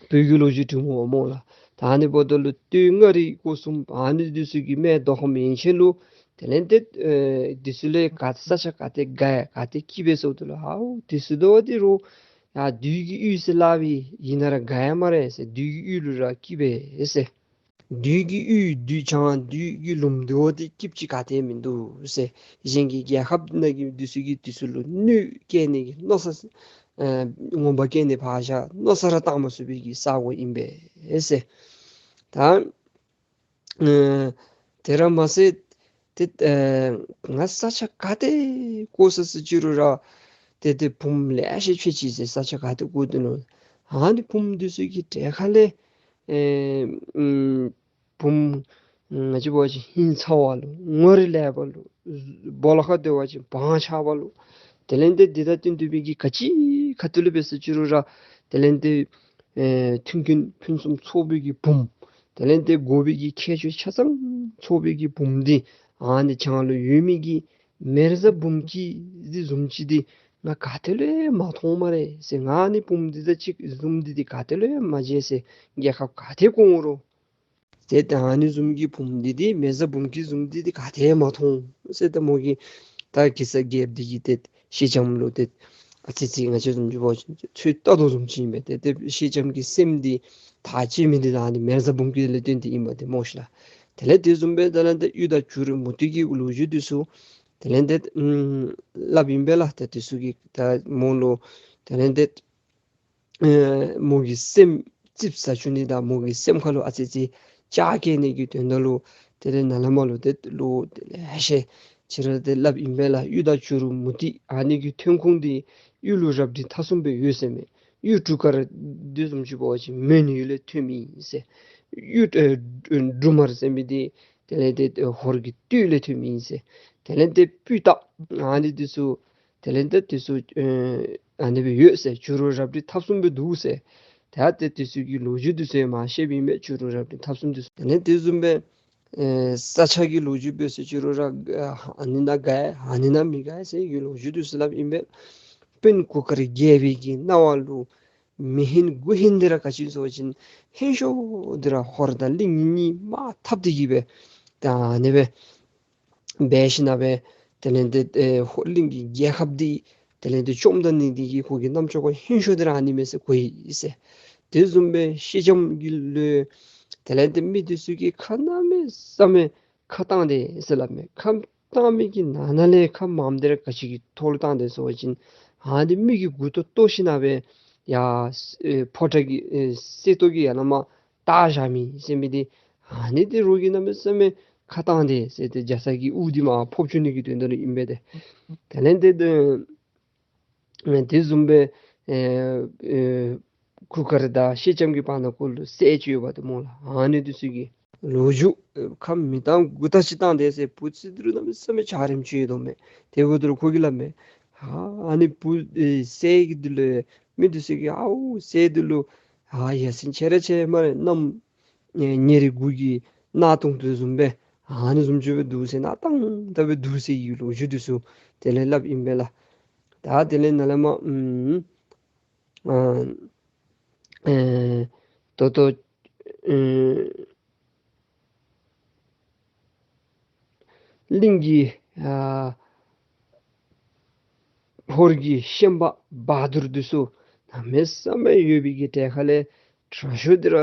བོད་ཀྱི་ལོ་རྒྱུས་འབྲི་སྨོ་སྨོ་ལགས། ད་ཨ་ནི་འབདཝ་ད་ལུ་སྟོད་མངའ་རིས་སྐོར་གསུམ་ཨ་ནི་འདི་ཚུ་གི་སྨད་མདོ་ཁམས་ཡན་ཆད་ལུ་དེ་ལས་ཏེ་ཨེ་འདི་ཚུ་ལས་ག་ས་ཆ་ག་ཏེ་དགའ་ག་ཏེ་སྐྱིད་པས་ཟེརཝ་ད་ལུ་ཨའུ་འདི་ཚུ་དོ་འདི་རུ་ཡ་བདུད་ཀྱི་ཡུལ་ཟེར་སླབ་ཨིན་ན་ར་དགའ་ཡ་སྨ་རེ་ཟེར། བདུད་ཀྱི་ཡུལ་ལུ་ར་སྐྱིད་པས་ཟེར། བདུད་ཀྱི་ཡུལ་བདུད་བྱང་བདུད་ཀྱི་ལུངམ་འདི་བ་འདི་སྐྱིདཔ་ཅིག་ག་ཏེ་མིན་འདུག་ཟེར། གཞན་གྱི་རྒྱལ་ཁབ་ནང་གི་འདི་ཚུ་གིས་འདི་ཚུ་ལུ་གནོད་བཀལ་ནི་གི་མནོ་བསམ་ཨེ་ངོ་མ་བཀལ་ནི་ཕར་བཞག་མནོ་བསམ་ར་བཏང་མ་ཚུགས་པའི་གི་ས་གོ་ཨིན་པས་ཟེར། ད་ཨེ་དེ་ར་མ་ཚད་ཏེ་ཨེ་ང་ས་ཆ་ག་ཏེ་བསྐོར་སོ་ཟེར་ཅི་རུང་ར་ཏེ་ཏེ་བུམོ་ལེ་ཤ་ཅིག་ཕྱད་ཅི་ཟེར། ས་ཆ་ག་ཏེ་བསྐོར་དེ་ནོ་ཨ་ནི་བུམོ་འདི་ཚུ་གི་གྲལ་ཁ་ལས་ཨེ་ཨམ་བུམོ་ང་བཅས་འབད་བ་ཅིན་ཧིང་ཚ་བ་ལུ་ངོ་རིས་ལེགས་པ་ལུ་སྦོ་ལོགས་ཁར་སྡོད་པ་ཅིན་བང་ཆགས་པ་ལུ་དེ་ལས་ཏེ་འདི་དང་བསྟུན་ཏེ་སྦེ་གི་ག་ཅི་ཁ་ཐུག་ལུ་འབད་སོ་ཅི་རུང་ར་དེ་ལས་ཏེ་ཨེ་མཐུན་རྐྱེན་ཕུན་སུམ་ཚོགས་པའི་གི་བུམོ་དེ་ལས་ཏེ་དགོ་པའི་གི་ཁྱད་ཆོས་ཆ་ཚང་ཚོགས་པའི་གི་བུམོ་འདི་ཨ་ནི་བྱང་ལུ་ཡོད་མི་གི་མེ་བཟའ་འབུམ་སྐྱིད་འདི་བཟུམ་ཅིག་འདི་ང་ག་ཏེ་ལུ་ཡང་མ་མཐོང་སྨ་རེ་ཟེར། ང་ཨ་ནི་བུམོ་འདི་དང་གཅིག་བཟུམ་འདི་འདི་ག་ཏེ་ལུ་ཡང་མ་མཇལ་ཟེར། རྒྱལ་ཁབ་ག་ཏེ་བསྐོར་རུང་ཟེར་ད་ཨ་ནི་བཟུམ་གྱི་བུམོ་འདི་འདི་མེ་བཟའ་འབུམ་སྐྱིད་བཟུམ་འདི་འདི་ག་ཏེ་མ་མཐོང་ཟེར། ད་མོ་གིས་ད་གེ་སར་རྒྱལཔོ་འདི་གིས་ཏེ་སེང་ལྕམ་ལུ་ཏེ་ཨ་ཙི་ཙི་ང་བཅས་བཟུམ་ཅིག་འབད་བ་ཅིན་ཚོད་ལྟ་དོ་བཟུམ་ཅིག་ཨིན་པས། ཏེ་ཏེ་སེང་ལྕམ་གྱི་སེམས་འདི་ཐག་བཅད་མི་འདི་ད་ཨ་ནི་མེ་བཟའ་འབུམ་སྐྱིད་ལས་བརྟེན་ཏེ་ཨིན་པས་ཏེ་སྨོ་ཤི་ལགས། དེ་ལས་དེ་བཟུམ་སྦེ་དེ་ལས་ཏེ་གཡུ་དང་བྱུ་རུ་མུ་ཏིག་གི་ལོ་རྒྱུས་འདི་ཚུ་དེ་ལས་ཏེ་ཨམ་སླབ་ཨིན་པས་ལགས། ཏེ་འདི་ཚུ་གིས་ད་མོ་ལུ་དེ་ལས་ཏེ་ཨེ་མོ་གི་སེམས་ཙིགཔ་ཟ་བཅུག་ནི་དང་མོ་གི་སེམས་ཁ་ལུ་ཨ་ཙི་ཙི་ལྕག་བཀལ་ནི་གི་དོན་དག་ལུ་དེ་ལས་ནཱ་ལས་མར་ལུ་ཏེ་ལོ་ཏེ་ལེ་ཤ་ཅིག་ར་ཏེ་སླབ་ཨིན་པས་ལགས། གཡུ་དང་བྱུ་རུ་མུ་ཏིག་ཨ་ནི་གི་ཐོན་ཁུངས་འདི་གཡུ་ལུ་རབ་འབྲིང་ཐ་གསུམ་སྦེ་ཡོད་ཟེར་མས། གཡུ་དྲུག་དཀར་འདི་བཟུམ་ཅིག་འབད་བ་ཅིན་མོན་ཡུལ་ལས་ཐོནམ་ཨིན་ཟེར། གཡུ་ཨེ་འབྲུ་མར་ཟེར་མི་འདི་དེ་ལས་ཏེ་ཧོར་གྱི་སྟོད་ལས་ཐོནམ་ཨིན་ཟེར། དེ་ལས་ཏེ་སྤུས་དག་ཨ་ནི་འདི་ཚུ་དེ་ལས་ཏེ་འདི་ཚུ་ཨེ་ཨ་ནི་སྦེ་ཡོད་ཟེར། བྱུ་རུ་རབ་འབྲིང་ཐ་གསུམ་སྦེ་འདུག་ཟེར། ད་ཏེ་འདི་ཚུ་གི་ལོ་རྒྱུས་འདི་ཚུ་ཡང་མར་བཤདཔ་ཨིན་པས། བྱུ་རུ་རབ་འབྲིང་ཐ་གསུམ་འདི་ཚུ་དེ་ལས་དེ་བཟུམ་སྦེ་ཨེ་ས་ཆ་གི་ལོ་རྒྱུས་འབད་སོ་ཅི་རུང་ར་ཨ་ནི་ནང་དགའ་ཨ་ནི་ནང་མི་དགའ་ཟེར་གྱི་ལོ་རྒྱུས་འདི་ཚུ་སླབ་ཨིན་པས། དཔོན་གུར་དཀར་རྒྱལ་པོའི་གི་རྣ་བ་ལུ་མི་ཧིང་དགུ་ཧིང་འདི་ར་ག་ཅི་ཟེར་བ་ཅིན་ཧིང་ཤོས་འདི་ར་ཧོར་དང་གླིང་གཉིས་དམག་འཐབ་སྟེ་གི་སྦེ་ད་ཨ་ནི་སྦེ་འབད་ཞིནམ་སྦེ་དེ་ལས་ཏེ་ཨེ་ཧོར་གླིང་གི་རྒྱལ་ཁབ་འདི་དེ་ལས་ཏེ་བཅོམ་ད་ནི་འདི་གིས་ཁོ་གི་རྣམ་ཅོ་ཁར་ཧིང་ཤོས་འདི་ར་ཨ་ནི་མས་ཟེར་གོ་ཡི་ཟེར། དེ་བཟུམ་སྦེ་སེང་ལྕམ་གྱི་ལུ་དེ་ལས་ཏེ་མི་འདི་ཚུ་གིས་ཁ་གནམ་མེད་ས་མེད་ཁ་བཏང་སྟེ་ཟེར་སླབ་མས། ཁ་བཏང་མི་གི་ནང་ན་ལས་ཁ་མངམ་འདི་ར་ག་ཅི་གི་ཐོག་ལུ་བཏང་སྟེ་ཟེར་བ་ཅིན་ཨ་ནི་མི་གི་མགུ་ཏོ་བཏོག་ཞིནམ་སྦེ་ཡ་ཨེ་ཕོ་བྲང་གི་ཨེ་གསེར་ཏོག་གི་ཡ་ལ་མ་བཏགས་བཞག་མི་ཟེར་མི་འདི་ཨ་ནི་འདི་རོགས་ཀྱིས་གནམ་མེད་ས་མེད་ཁ་བཏང་སྟེ་ཟེར་ཏེ་རྒྱ་ཚ་གི་དབུགས་འདི་མར་ཕབ་བཅུག་ནི་གི་དོན་དག་ལུ་ཨིན་པས་ཏེ། དེ་ལས་ཏེ་ཨེ་དེ་བཟུམ་སྦེ་ཨེ་ཨེ་གུར་དཀར་དང་སེང་ལྕམ་གྱི་བར་ན་ཁོ་ལུ་སྲས་ཅིག་ཡོདཔ་ད་སྨོ་ལགས། ཨ་ནི་འདི་ཚུ་གི་ལོ་རྒྱུས་ཨེ་ཁ་མིག་ཏོ་མགུ་ཏོ་ཅིག་བཏང་སྟེ་ཟེར་བུ་ཚ་འདི་རུ་གནམ་མེད་ས་མེད་འཇའ་རིསམོ་ཅིག་ཡོད་དོ་མས། དེ་འབདཝ་ད་ལུ་ཁོ་གིས་སླབ་མས། ཨ་ཨ་ནི་བུ་ཨེ་སྲས་ཀྱི་འདི་ལུ་མི་འདི་ཚུ་གིས་ཨའུ་སྲས་འདི་ལུ་ཨ་ཡ་མཚན་ཆེ་ར་ཆེ་སྨ་རེ། གནམ་ཨེ་ཉེར་དགུ་གི་གནག་དུང་དུ་བཟུམ་སྦེ་ཨ་ནི་བཟུམ་ཅིག་སྦེ་འདུག་ཟེར། གནག་དང་དང་སྦེ་འདུག་ཟེར་གྱི་ལོ་རྒྱུས་འདི་ཚུ་དེ་ལས་སླབ་ཨིན་པས་ལགས། ད་དེ་ལས་ནཱ་ལས་མར་ཨམ་ཨ་ཨེ་ད་ལྟོ་ཨེ་གླིང་གི་ཨ་ཧོར་གྱི་ཤན་པ་བ་དུར་འདི་ཚུ་གནམ་མེད་ས་མེད་ཡོད་པའི་གི་གྲལ་ཁ་ལས་དྲག་ཤོས་འདི་ར་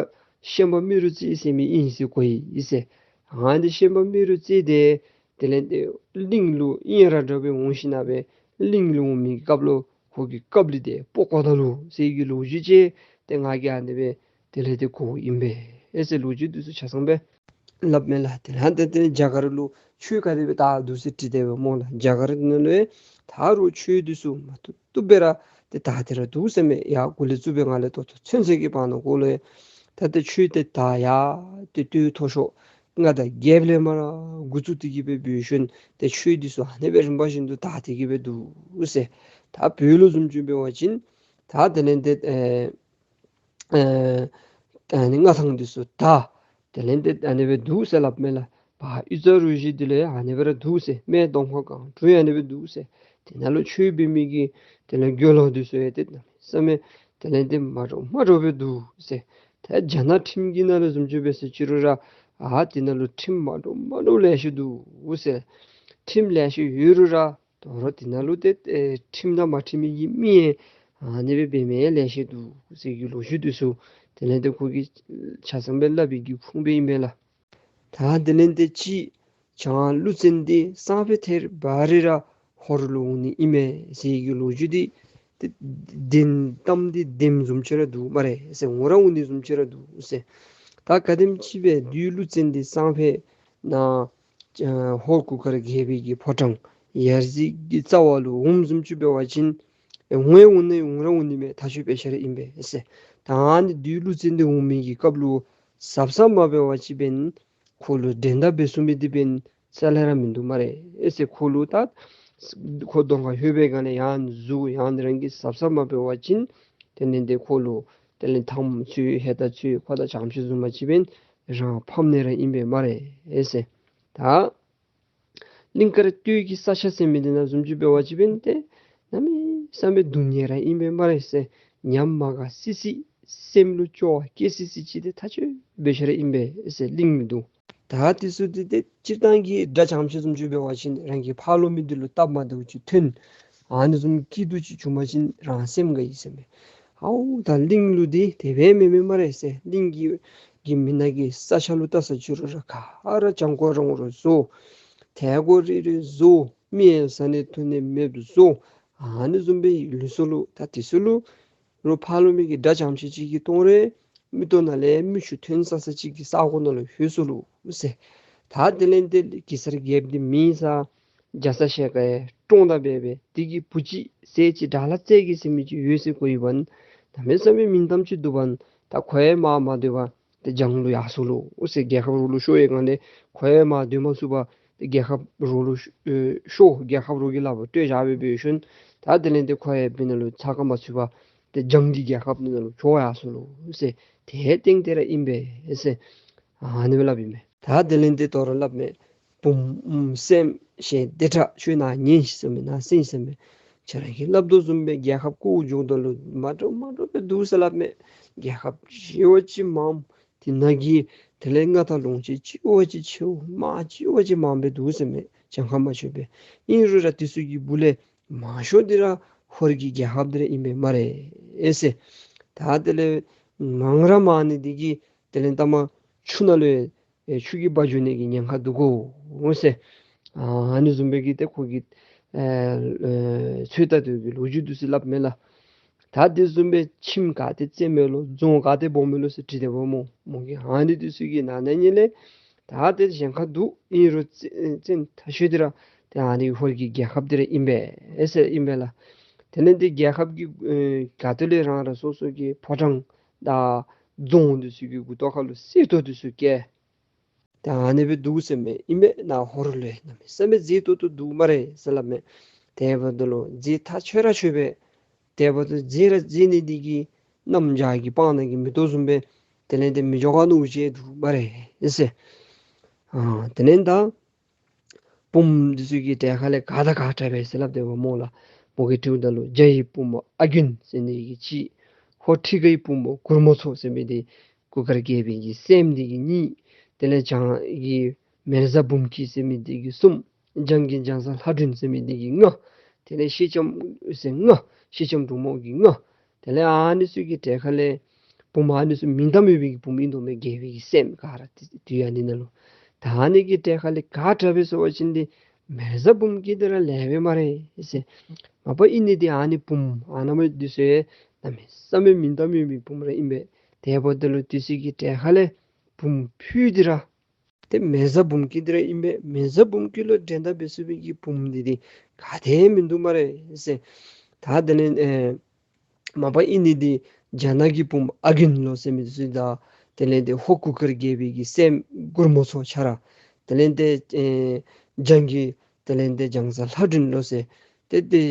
ཤན་པ་རྨེ་རུ་རྩེ་ཟེར་མི་ཨིན་ཟེར་གོ་ཡི་ཟེར། ཨ་ནི་ཤན་པ་རྨེ་རུ་རྩེ་འདི་དེ་ལས་ཏེ་གླིང་ལུ་གཡང་ར་དྲག་སྦེ་འོང་ཞིནམ་སྦེ་གླིང་ལུ་འོང་མི་གི་སྐབས་ལུ་ཁོ་གི་ཀབ་ལི་འདི་སྤོ་བཀོ་ད་ནུག་ཟེར་གྱི་ལོ་རྒྱུས་ཅིག་ ཏེ་ང་གིས་ཨ་ནི་སྦེ་དེ་ལས་ཏེ་གོཝ་ཨིན་པས་ཟེར་ལོ་རྒྱུས་འདི་ཚུ་ཆ་ཚང་སྦེ་སླབ་མས་ལགས། དེ་ལས་ཏེ་ཏེ་རྒྱ་གར་ལུ་ཆོས་ག་དེ་སྦེ་དར་འདུག་ཟེར་དྲིས་ཏེ་སྦེ་སྨོ་ལགས། རྒྱ་གར་ནང་ལུ་ད་རུང་ཆོས་འདི་ཚུ་མ་བཏུབ་བཏུབ་སྦེ་ར་ཏེ་དར་ཏེ་ར་འདུག་ཟེར་མས། ཡར་གུ་ལས་བཙུགས་སྦེ་ནང་ལས་ཏོག་ཏོ་ཚུན་ཚོད་ཀྱི་བར་ན་གུ་ལུ་ད་ཏེ་ཆོས་དེ་དར་ཡར་ཏེ་སྟོད་མཐོ་ཤོས་མངའ་བདག་རྒྱལཔོ་ལས་མར་འགོ་བཙུགས་ཏེ་གི་སྦེ་འབད་ཞིནམ་ཏེ་ཆོས་འདི་ཚུ་ཨ་ནི་སྦེ་རིམ་པ་བཞིན་དུ་དར་ཏེ་གི་སྦེ་འདུག་ཟེར། ད་བོད་ལུ་བཟུམ་ཅིག་འབད་བ་ཅིན་ད་དེ་ལས་ཏེ་ཨེ་ཨེ་ཨ་ནི་མངའ་ཐང་འདི་ཚུ་དར། དེ་ལས་ཏེ་ཨ་ནི་སྦེ་འདུག་ཟེར་སླབ་མས་ལགས། ཕར་གཡུ་རྩ་རུ་བཞི་འདི་ལས་ཨ་ནི་སྦེ་ར་འདུག་ཟེར། སྨད་གདོང་ཁ་སྒང་དྲུག་ཨ་ནི་སྦེ་འདུག་ཟེར། དེ་ནང་ལུ་ཆོས་འབད་མི་གི་དེ་ལས་དགེ་སློང་འདི་ཚུ་ཡང་ཏེ་གནམ་མེད་ས་མེད་དེ་ལས་ཏེ་མ་འདྲཝ་མ་འདྲཝ་སྦེ་འདུག་ཟེར། ད་རྒྱ་ནག་ཁྲིམས་ཀྱི་ནང་ལུ་བཟུམ་ཅིག་འབད་ཟེར་ཅི་རུང་ར་ཨ་དེ་ནང་ལུ་ཁྲིམས་མ་འདྲཝ་མ་འདྲཝ་ལེ་ཤ་འདུག་ཟེར། ཁྲིམས་ལེ་ཤ་ཡོད་རུང་ར་དོ་རུང་དེ་ནང་ལུ་ཏེ་ཨེ་ཁྲིམས་དང་མ་མཐུན་མི་གི་མི་ཡང་ཨ་ནི་སྦེ་འབད་མི་ལེ་ཤ་འདུག་ཟེར་གྱི་ལོ་རྒྱུས་འདི་ཚུ་དེ་ལས་ཏེ་ཁོ་གིས་ཆ་ཚང་སྦེ་སླབ་པའི་གི་ཁུངས་སྦེ་ཨིན་པས་ལགས། ད་དེ་ལས་ཏེ་ཅིག་བྱང་ཀླུ་བཙན་འདི་སང་ཕོད་ཐལ་བ་རེ་ར་ཧོར་ལུ་འོང་ནི་ཨིན་མས་ཟེར་གྱི་ལོ་རྒྱུས་འདི་ཏེ་བདེན་གཏམ་འདི་བདེནམ་བཟུམ་ཅིག་ར་འདུག་སྨ་རེ་ཟེར། འོང་ར་འོང་ནི་བཟུམ་ཅིག་ར་འདུག་ཟེར། ད་ག་དེམ་ཅིག་སྦེ་བདུད་ཀླུ་བཙན་འདི་སང་ཕོད་ནཱ་ཨ་ཧོར་གུར་དཀར་རྒྱལ་པོའི་གི་ཕོ་བྲང་ཡ་རྩེ་གི་རྩ་བ་ལུ་འོངམ་བཟུམ་ཅིག་འབད་བ་ཅིན་ཨེ་འོང་ཡང་འོང་ནི་འོང་ར་འོང་ནི་མས། ཐག་ཆོད་པའི་ཆ་ར་ཨིན་པས་ཟེར། ད་ཨ་ནི་བདུད་ཀླུ་བཙན་འདི་འོང་མི་གི་སྐབས་ལུ་གཟབ་གཟབ་མ་འབད་བ་ཅིན་འབདན་ཁོ་ལུ་འགྲན་ཟླ་འབད་ཚུགས་མི་འདི་འབདན་རྩ་ལས་ར་མིན་འདུག་སྨ་རེ་ཨེ་ཟེར། ཁོ་ལུ་ད་ཁོ་གདོང་ཁར་ལྷོད་པའི་སྒང་ལས་ཡང་འཛུལ་ཡང་རང་གིས་གཟབ་གཟབ་མ་འབད་བ་ཅིན་དེ་ལས་ཏེ་ཁོ་ལུ་དེ་ལས་ཐང་ཚུ་ཧེ་ད་ཚུ་ཁོ་དང་ཆ་མཉམ་བཟུམ་མ་ཅིག་འབདན་རང་ཕམ་ནི་ར་ཨིན་པས་སྨ་རེ་ཨེ་ཟེར། ད་གླིང་དཀར་སྟོད་ཀྱི་ས་ཆ་ཟེར་མི་འདི་ནང་བཟུམ་ཅིག་འབད་བ་ཅིན་འབདན་ཏེ་གནམ་མེད་ས་མེད་སྡུག་བསྔལ་ར་ཨིན་པས་སྨ་རེ་ཟེར། ཉམས་མ་དགའ་སི་སི་སེམས་ལུ་སྐྱོ་བ་སྐྱེ་སི་སི་ཅིག་འདི་ཐག་ཆོད་པའི་ཆ་ར་ཨིན་པས་ཟེར་གླིང་མི་འདི། ད་འདི་ཚུ་འདི་ཏེ་སྤྱིར་བཏང་གི་དགྲ་ཆ་མཉམ་བཟུམ་ཅིག་འབད་བ་ཅིན་རང་གི་ཕར་ལོགས་མི་འདི་ལུ་སྟབས་མ་བདེཝ་ཅིག་ཐོན། ཨ་ནི་བཟུམ་སྐྱིད་སྡུག་ཅིག་བྱུང་པ་ཅིན་རང་སེམས་དགའ་ཡི་ཟེར་མས། ཨའུ་ད་གླིང་ལུ་འདི་དེ་སྦེ་མེན་མས་སྨ་རེ་ཟེར། གླིང་གི་གི་མི་ནང་གི་ས་ཆ་ལུ་བལྟ་ས་ཅི་རུང་ར་ག་ར་གྱང་ཁོག་རོང་རོང་བཟོ། ཐལ་གོ་རི་རི་བཟོ། མི་ཡང་བཟའ་ནི་འཐུང་ནི་མེདཔ་བཟོ། ཨ་ནི་བཟུམ་སྦེ་ལུས་སོ་ལོ། ད་འདི་ཚུ་ལུ་རོགས་ཕར་ལོགས་མི་གི་དགྲ་ཆ་མཉམ་ཅིག་གིས་གཏོང་རུང་མིག་ཏོ་ནང་ལས་མིག་ཆུ་ཐོན་ས་ས་ཅིག་གི་ས་གོ་ནང་ལུ་ལྷོད་སོ་ལོ་ཟེར། ད་དེ་ལས་ཏེ་གེ་སར་རྒྱལཔོ་འདི་མེད་ས་རྒྱ་ཚ་ཞལ་དཀར་ཡང་བཀྲོངས་ད་འབད་འབད་དེ་གི་བུ་ཅིག་ཟས་ཅིག་དགྲ་ལྷ་རྩེ་རྒྱལ་ཟེར་མི་ཅིག་ཡོད་ཟེར་གོ་ཡི་བ། གནམ་མེད་ས་མེད་མིང་གཏམ་ཅིག་འདུག་པ། ད་ཁོ་ཡང་མ་མ་སྡོད་པར་ཏེ་རྒྱང་ལུ་ཡར་སོ་ལོ་ཟེར། རྒྱལ་ཁབ་རོགས་ལུ་ཤོར་བའི་སྒང་ལས་ཁོ་ཡང་མ་སྡོད་མ་ཚུགས་པར་ཏེ་རྒྱལ་ཁབ་རོགས་ལུ་ཤོར། རྒྱལ་ཁབ་རོགས་ཀྱི་ལག་པར་སྤྲོད་བཞག་སྦེ་འབད་ཞིནམ་ད་དེ་ལས་ཏེ་ཁོ་ཡང་འབད་ནི་ལུ་ཚ་ཁ་མ་ཚུད་པར་ཏེ་རྒྱང་གི་རྒྱལ་ཁབ་ནང་ལུ་བྱོག་ཡར་སོ་ལོ་ཟེར། དེའི་སྟེང་དེ་ར་ཨིན་པས་ཟེར་ཨ་ནི་སྦེ་སླབ་ཨིན་མས། ད་དེ་ལས་ཏེ་དོ་རུང་སླབ་མས། བུམོ་སྲསམོ་ཞལ་བདེ་དྲགས་ཁྱོད་ནཱ་ཉན་ཤིག་ཟེར་མས། ནཱ་གསན་ཟེར་མས། ཁྱེད་ར་གིས་སླབ་དོ་བཟུམ་སྦེ་རྒྱལ་ཁབ་བསྐོར་འགྱོཝ་ད་ལུ་མ་འདྲཝ་མ་འདྲཝ་སྦེ་འདུག་ཟེར་སླབ་མས། རྒྱལ་ཁབ་ཆེ་བ་ཅིག་མངམ། དེ་ནང་གི་དེ་ལས་མངའ་ཐང་ལོངས་སྤྱོད་ཆེ་བ་ཅིག་ཆེཝ་མང་ཆེ་བ་ཅིག་མངམ་སྦེ་འདུག་ཟེར་མས། གྱངས་ཁ་མ་ཆོད་པར། ཨིན་རུང་ར་འདི་ཚུ་གི་སྦུག་ལས་མང་ཤོས་འདི་ར་ཧོར་གྱི་རྒྱལ་ཁབ་འདི་ར་ཨིན་པས་སྨ་རེ་ཟེར། ད་དེ་ལས་མང་ར་མང་ནི་འདི་གིས་དེ་ལས་མཐའ་མ་ཆུ་ནང་ལུ་ཡང་ཨེ་ཆུ་གིས་འབག་འགྱོ་ནི་གི་ཉེན་ཁ་འདུག་གོ་ཟེར། ཨ་ཨ་ནི་བཟུམ་སྦེ་གི་ཏེ་ཁོ་གི་ཨེ་ཚོད་ལྟ་དོ་གི་ལོ་རྒྱུས་འདི་ཚུ་སླབ་མས་ལགས། ད་འདི་བཟུམ་སྦེ་ཁྱིམ་ག་ཏེ་བཙེམ་མས་ལོ་རྫོང་ག་ཏེ་སྦོམ་མས་ལོ་ཟེར་དྲིས་ཏེ་འབདཝ་སྨོ། མོ་གིས་ཨ་ནི་འདི་ཚུ་གི་ནང་ན་ཉིད་ལས་ད་ཏེ་གཞན་ཁར་འདུག། ཨིན་རུང་བཙན་བཙན་ཐག་ཆོད་འདི་ར་ཏེ་ཨ་ནི་ཧོར་གྱི་རྒྱལ་ཁབ་འདི་ར་ཨིན་པས་ཟེར་ཨིན་པས་ལགས། དེ་ལས་ཏེ་རྒྱལ་ཁབ་ཀྱི་ཨེ་ག་ཏེ་ལས་རང་རང་སོ་སོ་གི་ཕོ་བྲང་དང་རྫོང་འདི་ཚུ་གི་མགུ་ཏོག་ཁར་ལུ་གསེར་ཏོག་འདི་ཚུ་བཀལ། ད་ཨ་ནི་སྦེ་འདུག་ཟེར་མས། ཨིན་མས། ནཱ་ཧོར་ལུ་ཡང་གནམ་མེད་ས་མེད་མཛེས་ཏོག་ཏོ་འདུག་སྨ་རེ་ཟེར་སླབ་མས། དེ་འབདཝ་ད་ལུ་མཛེས་ཐག་ཆོད་ར་ཆོད་པས། དེ་འབདཝ་ད་མཛེས་ར་མཛེས་ནི་འདི་གིས་གནམ་བྱཱར་གྱི་སྤང་ནང་གི་མེ་ཏོག་བཟུམ་སྦེ་དེ་ལས་ཏེ་མི་འགྱོ་ག་མནོཝ་ཅིག་འདུག་སྨ་རེ་ཟེར། ཨ་དེ་ལས་ད་བུམོ་འདི་ཚུ་གི་གྲལ་ཁ་ལས་ག་དང་ག་དྲག་པས་ཟེར་སླབ་སྟེ་འབདཝ་སྨོ་ལགས། མོ་གིས་དྲིཝ་ད་ལུ་རྒྱ་ཡི་བུམོ་ཨ་རྒྱུན་ཟེར་ནི་གི་གཅིག། ཧོར་ཁྲི་ཀའི་བུམོ་གུར་མོ་མཚོ་ཟེར་མི་འདི་གུར་དཀར་རྒྱལ་པོའི་གི་སྲསམོ་འདི་གིས་གཉིས། དེ་ལས་བྱང་གི་མེ་བཟའ་འབུམ་སྐྱིད་ཟེར་མི་འདི་གིས་གསུམ། བྱང་གི་བྱང་བཟའ་ལྷ་སྒྲོན་ཟེར་མི་འདི་གིས་ལྔ། དེ་ལས་ཤེལ་ལྕམ་ཟེར་ལྔ། ཤེལ་ལྕམ་འབྲུག་མོ་གིས་ལྔ། དེ་ལས་ཨ་ནི་ཚུ་གི་གྲལ་ཁ་ལས་བུམོ་ཨ་ནི་ཚུ་མིང་གཏམ་ཡོད་པའི་གི་བུམོ་ཨིན་དོ་མས། རྒྱལ་པོའི་གི་སྲསམོ་ག་ར་དེ་དུས་ཨ་ནི་ནང་ལུ། ད་ཨ་ནི་གི་གྲལ་ཁ་ལས་ག་དྲག་པས་ཟེར་བ་ཅིན་འདི་མེ་བཟའ་འབུམ་སྐྱིད་འདི་ར་ལེགས་པས་སྨ་རེ་ཟེར། མ་པ་ཨིན་ནི་འདི་ཨ་ནི་བུམོ་ཨ་ནཱ་མོ་འདི་ཚུ་ཡང་ གནམ་མེད་ས་མེད་མིང་གཏམ་ཡོད་མི་བུམོ་ར་ཨིན་པས། དེ་འབདཝ་ད་ལུ་དེ་ཚུ་གི་གྲལ་ཁ་ལས་བུམོ་ཕུད་འདི་ར་ཏེ་མེ་བཟའ་འབུམ་སྐྱིད་འདི་ར་ཨིན་པས། མེ་བཟའ་འབུམ་སྐྱིད་ལུ་འགྲན་ཟླ་འབད་ཚུགས་པའི་གི་བུམོ་འདི་འདི་ག་ཏེ་མིན་འདུག་སྨ་རེ་ཟེར། ད་དེ་ལས་ཨེ་མ་པ་ཨིན་ནི་འདི་རྒྱ་ནག་གི་བུམོ་ཨ་རྒན་ལོ་ཟེར་མི་འདི་ཚུ་དང་དེ་ལས་ཏེ་ཧོར་གུར་དཀར་རྒྱལ་པོའི་གི་སྲསམོ་གུར་མོ་ཚུ་ཆ་ར་དེ་ལས་ཏེ་ཨེ་འཇང་གི་དེ་ལས་ཏེ་འཇང་བཟའ་ལྷ་སྒྲོན་ལོ་ཟེར། ཏེ་ཏེ་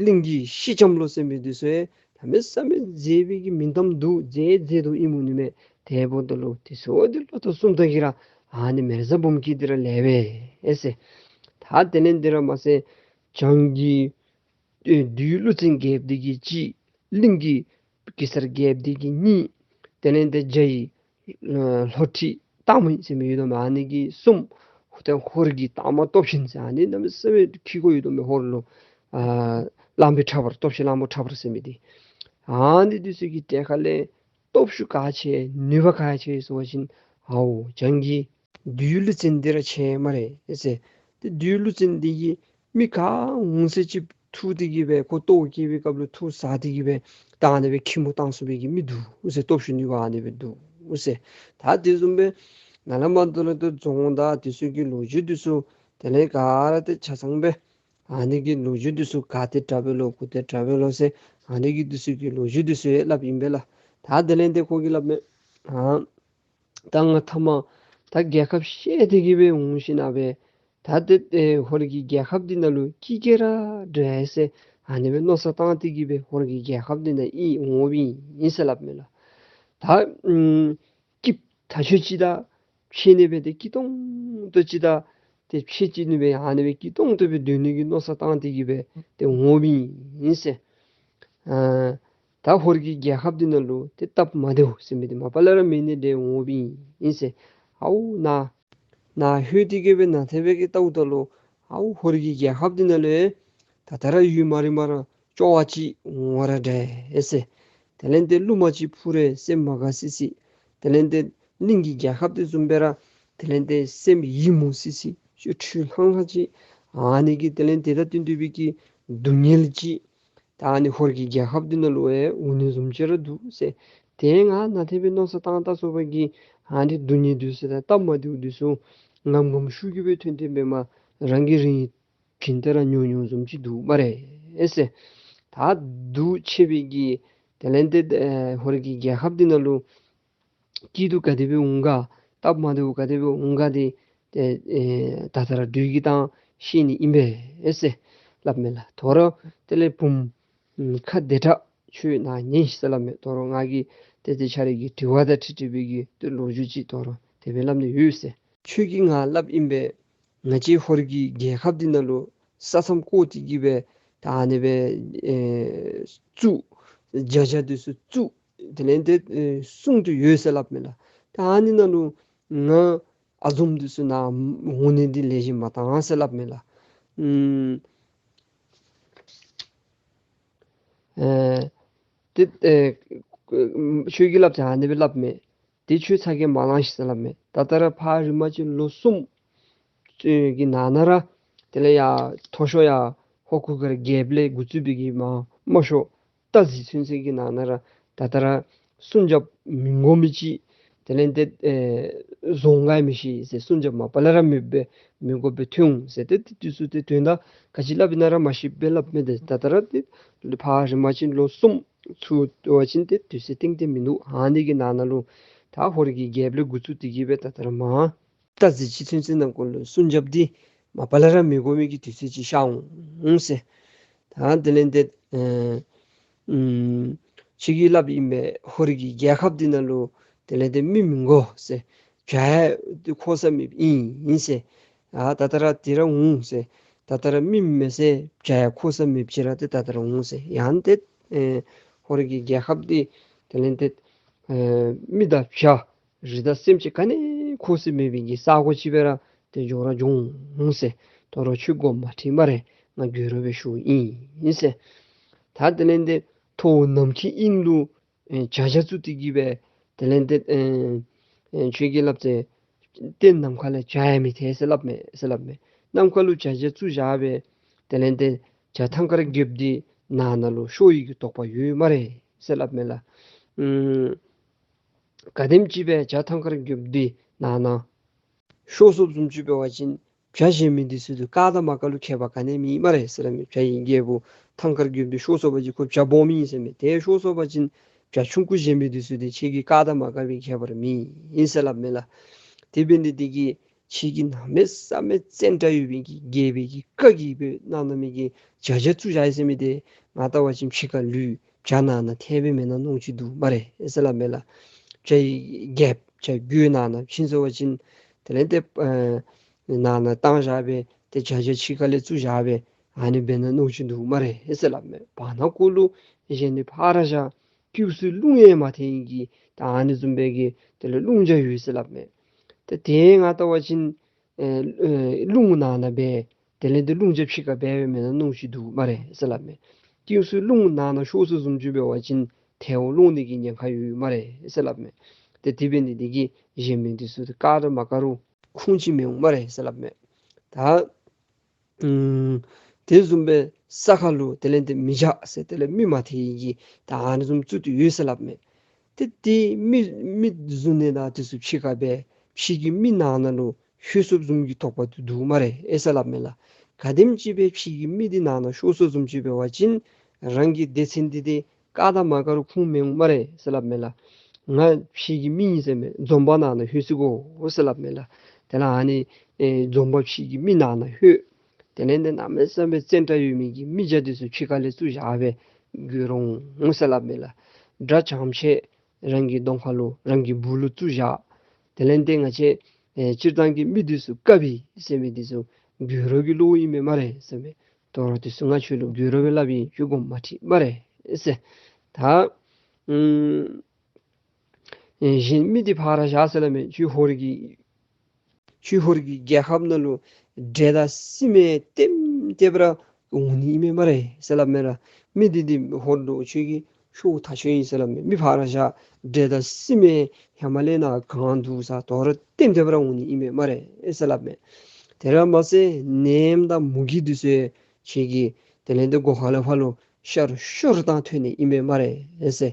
གླིང་གི་ཤེས་ལྕམ་ལོ་ཟེར་མི་འདི་ཚུ་ཡང་གནམ་མེད་ས་མེད་མཛེས་པའི་གི་མིང་གཏམ་འདུག། མཛེས་མཛེས་འདུག་ཨིན་མོ་ནི་མས། དེ་འབདཝ་ད་ལུ་དེ་ཚུ་འདི་ལོ་ཐོག་གསུམ་ད་གི་ར་ཨ་ནི་མེ་བཟའ་འབུམ་སྐྱིད་འདི་ར་ལེགས་པས་ཨེ་ཟེར། ད་དེ་ལས་འདི་ར་མ་ཚད་འཇང་གི་ཨེ་བདུད་ཀླུ་བཙན་རྒྱལཔོ་འདི་གིས་གཅིག། གླིང་གི་གེ་སར་རྒྱལཔོ་འདི་གིས་གཉིས། དེ་ལས་ཏེ་རྒྱ་ཡི་ལྷོ་ཁྲི་སྟག་མོ་ཟེར་མི་ཡོད་དོ་མས། ཨ་ནི་གིས་གསུམ། ཧོ་ཏེ་ཧོར་གྱི་སྟག་མོ་སྟོབས་ཆེན་ཟེར་ཨ་ནི་གནམ་མེད་ས་མེད་ཁྱི་གོ་ཡོད་དོ་མས། ཧོར་ལུ་ཨ་གླང་པོའི་ཁྲ་འབར་སྟོབས་ཆེན་གླང་པོ་ཁྲ་འབར་ཟེར་མི་འདི། ཨ་ནི་འདི་ཚུ་གི་གྲལ་ཁ་ལས་སྟོབས་ཤུགས་ག་ཆེ་ནུས་པ་ག་ཆེ་ཟེར་བ་ཅིན་ཨའོ་འཇང་གི་བདུད་ཀླུ་བཙན་འདི་ར་ཆེ་སྨ་རེ་ཨེ་ཟེར། ཏེ་བདུད་ཀླུ་བཙན་འདི་གིས་མི་ག་འོང་ཟེར་ཅིག་འཐུ་སྟེ་གི་སྦེ་ཁོ་ལྟོ་སྐྱེལ་བའི་སྐབས་ལུ་འཐུ་ཟ་སྟེ་གི་སྦེ་ད་ཨ་ནི་སྦེ་ཁྱི་མོ་བཏང་ཚུགས་པའི་གི་མི་འདུག་ཟེར། སྟོབས་ཤུགས་ནུས་པ་ཨ་ནི་སྦེ་འདུག་ཟེར། ད་དེ་བཟུམ་སྦེ་ནཱ་ལས་མར་ད་ལུ་ཏེ་རྫོང་དང་དེ་ཚུ་གི་ལོ་རྒྱུས་འདི་ཚུ་དེ་ལས་ག་ར་ཏེ་ཆ་ཚང་སྦེ་ཨ་ནི་གི་ལོ་རྒྱུས་འདི་ཚུ་ག་ཏེ་དྲག་པས་ལོ་གུ་ཏེ་དྲག་པས་ལོ་ཟེར་ཨ་ནི་གི་འདི་ཚུ་གི་ལོ་རྒྱུས་འདི་ཚུ་ཡང་སླབ་ཨིན་པས་ལགས། ད་དེ་ལས་ཏེ་ཁོ་གིས་སླབ་མས། ཨ་ད་ང་ཐ་མ་ད་རྒྱལ་ཁབ་བཤལ་ཏེ་གི་སྦེ་འོང་ཞིན་ན་སྦེ་ད་ཏེ་ཨེ་ཧོར་གྱི་རྒྱལ་ཁབ་འདི་ནང་ལུ་སྐྱིད་སྐྱིད་ར་འདྲ་ཟེར་ཨ་ནི་སྦེ་མནོ་བསམ་བཏང་སྟེ་གི་སྦེ་ཧོར་གྱི་རྒྱལ་ཁབ་འདི་ནང་ཨིན་འོངམ་ཨིན་ཟེར་སླབ་མས་ལགས། ད་ཨམ་སྐྱིདཔ་ད་ཆོས་ཅིག་དང་ཕྱད་ནི་སྦེ་ཏེ་སྐྱིད་ཏོང་ཏོ་ཅིག་དང་ཏེ་ཕྱད་ཅི་ནི་སྦེ་ཨ་ནི་སྦེ་སྐྱིད་ཏོང་ཏོ་སྦེ་སྡོད་ནི་གི་མནོ་བསམ་བཏང་སྟེ་གི་སྦེ་ཏེ་འོངམ་ཨིན་ཟེར། ཨ་ད་ཧོར་གྱི་རྒྱལ་ཁབ་འདི་ནང་ལུ་ཏེ་སྟབས་མ་བདེཝ་ཟེར་མི་འདི་མ་པ་ལས་ར་མེད་ནི་འདྲ་འོངམ་ཨིན་ཟེར། ཨའོ་ནཱ་ནཱ་ལྷོད་དེ་གི་སྦེ་ནཱ་ཏེ་སྦེ་གི་ལྟཝ་ད་ལུ་ཨའོ་ཧོར་གྱི་རྒྱལ་ཁབ་འདི་ནང་ལུ་ད་ད་ར་ཡུན་མ་རིངམ་ར་སྐྱོ་བ་ཅིག་འོང་བ་ར་འདྲ་ཟེར། དེ་ལས་ཏེ་རླུང་མ་ཅིག་ཕུ་རུང་སེམས་མ་དགའ་སི་སི། དེ་ལས་ཏེ་གླིང་གི་རྒྱལ་ཁབ་འདི་བཟུམ་སྦེ་ར་དེ་ལས་ཏེ་སེམས་ཡིད་མུག་སི་སི་ཆུ་ཁྲུས་ལྷང་ལྷང་ཅིག་ཨ་ནི་གི་དེ་ལས་ཏེ་ད་བསྟུན་བསྟུན་པའི་གི་སྡུག་བསྔལ་ཅིག་ད་ཨ་ནི་ཧོར་གྱི་རྒྱལ་ཁབ་འདི་ནང་ལུ་ཡང་འོང་ནི་བཟུམ་ཅིག་ར་འདུག་ཟེར། ཏེ་ང་ནཱ་ཏེ་སྦེ་མནོ་བསམ་བཏང་ད་སོང་པ་གིས་ཨ་ནི་སྡུག་བསྔལ་འདི་ཚུ་དང་སྟབས་མ་བདེཝ་འདི་ཚུ་ངམ་ངམ་ཤུགས་ཀྱིས་སྦེ་ཐོན་ཏེ་འབདཝ་མ་རང་གི་རིང་བྱིན་ཏེ་ར་ཉུང་ཉུང་བཟུམ་ཅིག་འདུག་སྨ་རེ་ཟེར། ད་སྡུག་ཆེ་བའི་གི་དེ་ལས་ཏེ་ཨེ་ཧོར་གྱི་རྒྱལ་ཁབ་འདི་ནང་ལུ་སྐྱིད་སྡུག་ག་དེ་སྦེ་འོང་ག་སྟབས་མ་བདེཝ་ག་དེ་སྦེ་འོང་ག་འདི་ཏེ་ཨེ་ད་ལྟོ་ར་དུས་ཀྱི་ཐང་ཤེས་ནི་ཨིན་པས་ཟེར་སླབ་མས་ལགས། དོ་རུང་དེ་ལས་བུམོ་ཁ་བདེ་དྲགས་ཁྱོད་ནཱ་ཉན་ཤིག་ཟེར་སླབ་མས། དོ་རུང་ང་གིས་ཏེ་ཏེ་ཁྱོད་རའི་གི་དྲི་བ་དང་འཁྲིལ་འཁྲིལ་བའི་གི་ཏེ་ལོ་རྒྱུས་ཅིག་དོ་རུང་དེ་སྦེ་སླབ་ནི་ཡོད་ཟེར། ཁྱོད་ཀྱིས་ང་སླབ་ཨིན་པས། ང་བཅས་ཧོར་གྱི་རྒྱལ་ཁབ་འདི་ནང་ལུ་ས་མཚམས་བཀོད་དེ་གི་སྦེ་ད་ཨ་ནི་སྦེ་ཨེ་བཙུགས་བྱ་བྱ་འདི་ཚུ་བཙུགས་དེ་ལས་ཏེ་ཨེ་སྲུང་དོ་ཡོད་ཟེར་སླབ་མས་ལགས། ད་ཨ་ནི་ནང་ལུ་ང་ཨ་བུམོ་འདི་ཚུ་ནཱ་འོང་ནི་འདི་ལེགས་ཤོམ་མ་མཐོང་ཟེར་སླབ་མས་ལགས། ཨམ་ཨེ་ཏེ་ཨེ་ཁྱོད་ཀྱིས་སླབ་ཟེར་ཨ་ནི་སྦེ་སླབ་མས། ཏེ་ཁྱོད་ཚ་གྱང་མ་ལང་ཤིག་ཟེར་སླབ་མས། ད་ལྟོ་ར་ཕར་རིམ་པ་ཅིག་ལོ་གསུམ་ཨེ་གི་ནང་ན་ར་དེ་ལས་ཡར་མཐོ་ཤོས་ཡར་ཧོར་གུར་དཀར་རྒྱལཔོ་ལས་འགོ་བཙུགས་པའི་གི་མར་དམའ་ཤོས་རྟ་རྫི་ཚུན་ཚོད་ཀྱི་ནང་ན་ར་ད་ལྟོ་ར་སྲུང་སྐྱོབ་མི་དགོ་མི་ཅིག་དེ་ལས་ཏེ་ཨེ་བཟོ་དགའ་མི་ཤེས་ཟེར། སྲུང་སྐྱོབ་མ་པ་ལས་ར་མེདཔ་སྦེ་མི་དགོཔ་སྦེ་ཐོན་འོང་ཟེར། ཏེ་ཏེ་དུས་ཚོད་ཏེ་དོན་དག་ག་ཅི་སླབ་ཨིན་ན་ར་མ་ཤེས་པར་སླབ་མས། ཏེ་ད་ལྟོ་ར་ཏེ་ཕར་རིམ་པ་ཅིག་ལོ་གསུམ་ཚུར་འགྱོ་བ་ཅིན་ཏེ་དུས་ཚོད་ཏན་ཏན་མིན་འདུག། ཨ་ནི་གི་ནང་ན་ལུ་ད་ཧོར་གྱི་རྒྱལཔོ་ལས་འགོ་བཙུགས་ཏེ་གི་སྦེ་ད་ལྟོ་ར་མར་རྟ་རྫི་ཅིག་ཚུན་ཚོད་ནང་འཁོད་ལུ་སྲུང་སྐྱོབ་འདི་མ་པ་ལས་ར་མི་དགོ་མི་གི་དུས་ཚོད་ཅིག་ཤར་འོང་ཟེར། ད་དེ་ལས་ཏེ་ཨེ་ཨམ་ཁྱོད་ཀྱིས་སླབ་ཨིན་པས། ཧོར་གྱི་རྒྱལ་ཁབ་འདི་ནང་ལུ་དེ་ལས་ཏེ་མི་མི་དགོ་ཟེར། བྱ་ཡང་ཏེ་འཁོར་ས་མེདཔ་ཨིན་ཟེར། ཨ་ད་ལྟོ་ར་དེ་ར་འོང་ཟེར། ད་ལྟོ་ར་མི་མེད་ཟེར་བྱ་ཡང་འཁོར་ས་མེདཔ་ཅིག་ར་ཏེ་ད་ལྟོ་ར་འོང་ཟེར། ཡང་ཏེ་ཨེ་ཧོར་གྱི་རྒྱལ་ཁབ་འདི་དེ་ལས་ཏེ་ཨེ་མི་དང་བྱ་རི་དྭགས་སེམས་ཅན་ག་ནི་འཁོར་ས་མེད་པའི་གི་ས་གོ་ཅིག་སྦེ་ར་ཏེ་འགྱོ་ར་འགྱོ་འོང་ཟེར། དོ་རུང་ཁྱོད་དགོངསམ་མ་ཁྲེལ་སྨ་རེ། ང་དགོད་བྲོ་སྦེ་ཞུཝ་ཨིན་ཟེར། ད་དེ་ལས་ཏེ་མཐོ་ནམ་མཁའི་དབྱིངས་ལུ་ཨེ་བྱ་བྱ་བཙུགས་ཏེ་གི་སྦེ་དེ་ལས་ཏེ་ཨེ་ཨེ་ཁྱོད་ཀྱིས་སླབ་ཟེར་སྟེང་ནམ་མཁའ་ལས་བྱ་ཡང་མི་ཐལ་ཟེར་སླབ་མས་ཟེར་སླབ་མས། ནམ་མཁའ་ལུ་བྱ་བྱ་བཙུགས་བཞག་སྦེ་དེ་ལས་ཏེ་བྱ་ཐང་དཀར་རྒོདཔོ་འདི་ནང་ན་ལུ་ཤོར་ཡི་གི་དོགས་པ་ཡོད་སྨ་རེ་ ཟེར་སླབ་མས་ལགས། ཨམ་ག་དེམ་ཅིག་སྦེ་བྱ་ཐང་དཀར་རྒོདཔོ་འདི་ནང་ན་ཤོར་སོཔ་བཟུམ་ཅིག་འབད་བ་ཅིན་བྱ་གཞན་མི་འདི་ཚུ་དང་ཀ་དང་མ་ཀ་ལུ་ཁྱད་པར་ག་ནི་མེད་སྨ་རེ་ཟེར་སླབ་མས། བྱ་ཡི་རྒྱལ་པོ་ཐང་དཀར་རྒོདཔོ་འདི་ཤོར་སོ་བ་ཅིན་ཁོ་བྱ་སྦོམ་ཨིན་ཟེར་མས། དེ་ཤོར་སོ་བ་ཅིན་བྱ་ཆུང་ཀུ་གཞན་མི་འདི་ཚུ་དང་ཁྱོད་ཀྱི་ཀ་དང་མ་ཀ་སྦེ་ཁྱད་པར་མེད་ཟེར་སླབ་མས་ལགས། དེ་འབད་ནི་འདི་གིས་ཁྱོད་ཀྱི་གནམ་མེད་ས་མེད་བཙན་དྲགས་ཡོད་པའི་གི་རྒྱལ་པོའི་གི་བཀའ་གིས་སྦེ་གནང་གནང་མི་གི་བྱ་བྱ་བཙུགས་བཞག་ཡི་ཟེར་མི་འདི་ང་བལྟ་བ་ཅིན་ཕྱི་ཁ་ལུས་བྱ་ནང་ན་ཐལ་སྦེ་མེན་ན་མནོཝ་ཅིག་འདུག་སྨ་རེ་ཟེར་སླབ་མས་ལགས། བྱ་ཡི་རྒོདཔོ་བྱ་རྒོད་ནང་ན་ཕྱིན་སོ་བ་ཅིན་དེ་ལས་ཏེ་ཨ་ནང་ན་བཏང་བཞག་སྦེ་ཏེ་བྱ་བྱ་ཕྱི་ཁ་ལས་བཙུགས་བཞག་སྦེ་ཨ་ནི་འབད་ན་མནོཝ་ཅིག་འདུག་སྨ་རེ་ཟེར་སླབ་མས། བར་ན་ཀོ་ལུ་གཞན་ནི་ཕར་བཞག་དཀྱིལ་སུ་རླུང་ཡང་མ་ཐལ་ཡི་གི་ད་ཨ་ནི་བཟུམ་སྦེ་གི་དེ་ལས་རླུང་རྒྱ་ཡོད་ཟེར་སླབ་མས། ཏེ་དེ་ང་བལྟ་བ་ཅིན་ཨེ་ཨེ་རླུང་ནང་ན་སྦེ་དེ་ལས་ཏེ་རླུང་རྒྱ་ཕྱི་ཁ་སྦེ་སྦེ་མེན་ན་མནོཝ་ཅིག་འདུག་སྨ་རེ་ཟེར་སླབ་མས། དཀྱིལ་སུ་རླུང་ནང་ན་ཤོར་སོ་བཟུམ་ཅིག་འབད་བ་ཅིན་ཐལཝ་ལོང་ནི་གི་ཉེན་ཁ་ཡོད་སྨ་རེ་ཟེར་སླབ་མས། ཏེ་དེ་འབད་ནི་འདི་གིས་གཞན་མི་འདི་ཚུ་ཀ་དང་མ་ཀ་རུ་ཁུངས་ཅིག་མི་འོང་སྨ་རེ་ཟེར་སླབ་མས། ད་ཨམ་དེ་བཟུམ་སྦེ་ས་ཁ་ལུ་དེ་ལས་ཏེ་མི་བྱ་ཟེར་དེ་ལས་མི་མ་ཐལ་ཡི་གི་ད་ཨ་ནི་བཟུམ་བཙུགས་ཏེ་ཡོད་ཟེར་སླབ་མས། ཏེ་དེ་མི་མི་བཟུང་ནི་ད་དེ་ཚུ་ཕྱི་ཁ་སྦེ་ཕྱི་གི་མི་ནང་ན་ལུ་ཤོར་སོཔ་བཟུམ་གྱི་དོགས་པ་འདུག་སྨ་རེ་ཨེ་ཟེར་སླབ་མས་ལགས། ག་དེམ་ཅིག་སྦེ་ཕྱི་གི་མི་འདི་ནང་ན་ཤོར་སོཔ་བཟུམ་ཅིག་འབད་བ་ཅིན་རང་གི་སྡེ་ཚན་འདི་ཏེ་ཀ་དང་མ་ཀ་རུ་ཁུངས་མི་འོང་སྨ་རེ་ཟེར་སླབ་མས་ལགས། ང་ཕྱི་གི་མི་ཨིན་ཟེར་མས། འཛོམས་པ་ནང་ན་ལྷོད་ཅི་གོ་ཟེར་སླབ་མས་ལགས། དེ་ལས་ཨ་ནི་ཨེ་འཛོམས་པ་ཕྱི་གི་མི་ནང་ན་ལྷོད། དེ་ལས་ཏེ་གནམ་མེད་ས་མེད་བཙན་དྲགས་ཡོད་མི་གི་མི་བྱ་འདི་ཚུ་ཕྱི་ཁ་ལས་བཙུགས་བཞག་སྦེ་འགྱོ་རུང་ཟེར་སླབ་མས་ལགས། དགྲ་ཆམ་ཤེས་རང་གི་གདོང་ཁ་ལུ་རང་གི་སྦུག་ལུ་བཙུགས་བཞག། དེ་ལས་ཏེ་ང་བཅས་ཨེ་སྤྱིར་བཏང་གི་མི་འདི་ཚུ་བཀབ་ཡི་ཟེར་མི་འདི་ཚུ་དགོད་བྲ་གི་བློ་ཨིན་མས་སྨ་རེ་ཟེར་མས། དོ་རུང་འདི་ཚུ་ང་ཁྱོད་ལུ་དགོད་བྲ་སྦེ་སླབ་ཨིན། ཁྱོད་དགོངསམ་མ་ཁྲེལ་སྨ་རེ་ཟེར། ད་ཨམ་ཨེ་གཞན་མི་འདི་ཕར་བཞག་ཟེར་སླབ་མས། ཁྱོད་ཧོར་གྱི་ཁྱོད་ཧོར་གྱི་རྒྱལ་ཁབ་ནང་ལུ་འདྲེ་དང་སྲིན་མོ་ལྟེམ་ལྟེ་སྦེ་ར་འོང་ནི་ཨིན་མས་སྨ་རེ་ཟེར་སླབ་མས་ར། མི་འདི་འདི་ཧོར་ལུ་ཁྱོད་ཀྱིས་ཤོར་ཐག་ཆོད་ཨིན་ཟེར་སླབ་མས། མི་ཕར་བཞག། འདྲེ་དང་སྲིན་མོ་ཧེ་མ་ལས་ནཱ་གང་འདུག་ས་དོ་རུང་ལྟེམ་ལྟེ་སྦེ་ར་འོང་ནི་ཨིན་མས་སྨ་རེ་ཟེར་སླབ་མས། དེ་ར་མ་ཚད་ནེམ་དང་མུ་གེ་འདི་ཚུ་ཁྱོད་ཀྱི་དེ་ལས་ཏེ་སྒོ་ཁ་ལས་ཕར་ལུ་ཤོར་ཤོར་བཏང་ཐོན་ནི་ཨིན་མས་སྨ་རེ་ཟེར།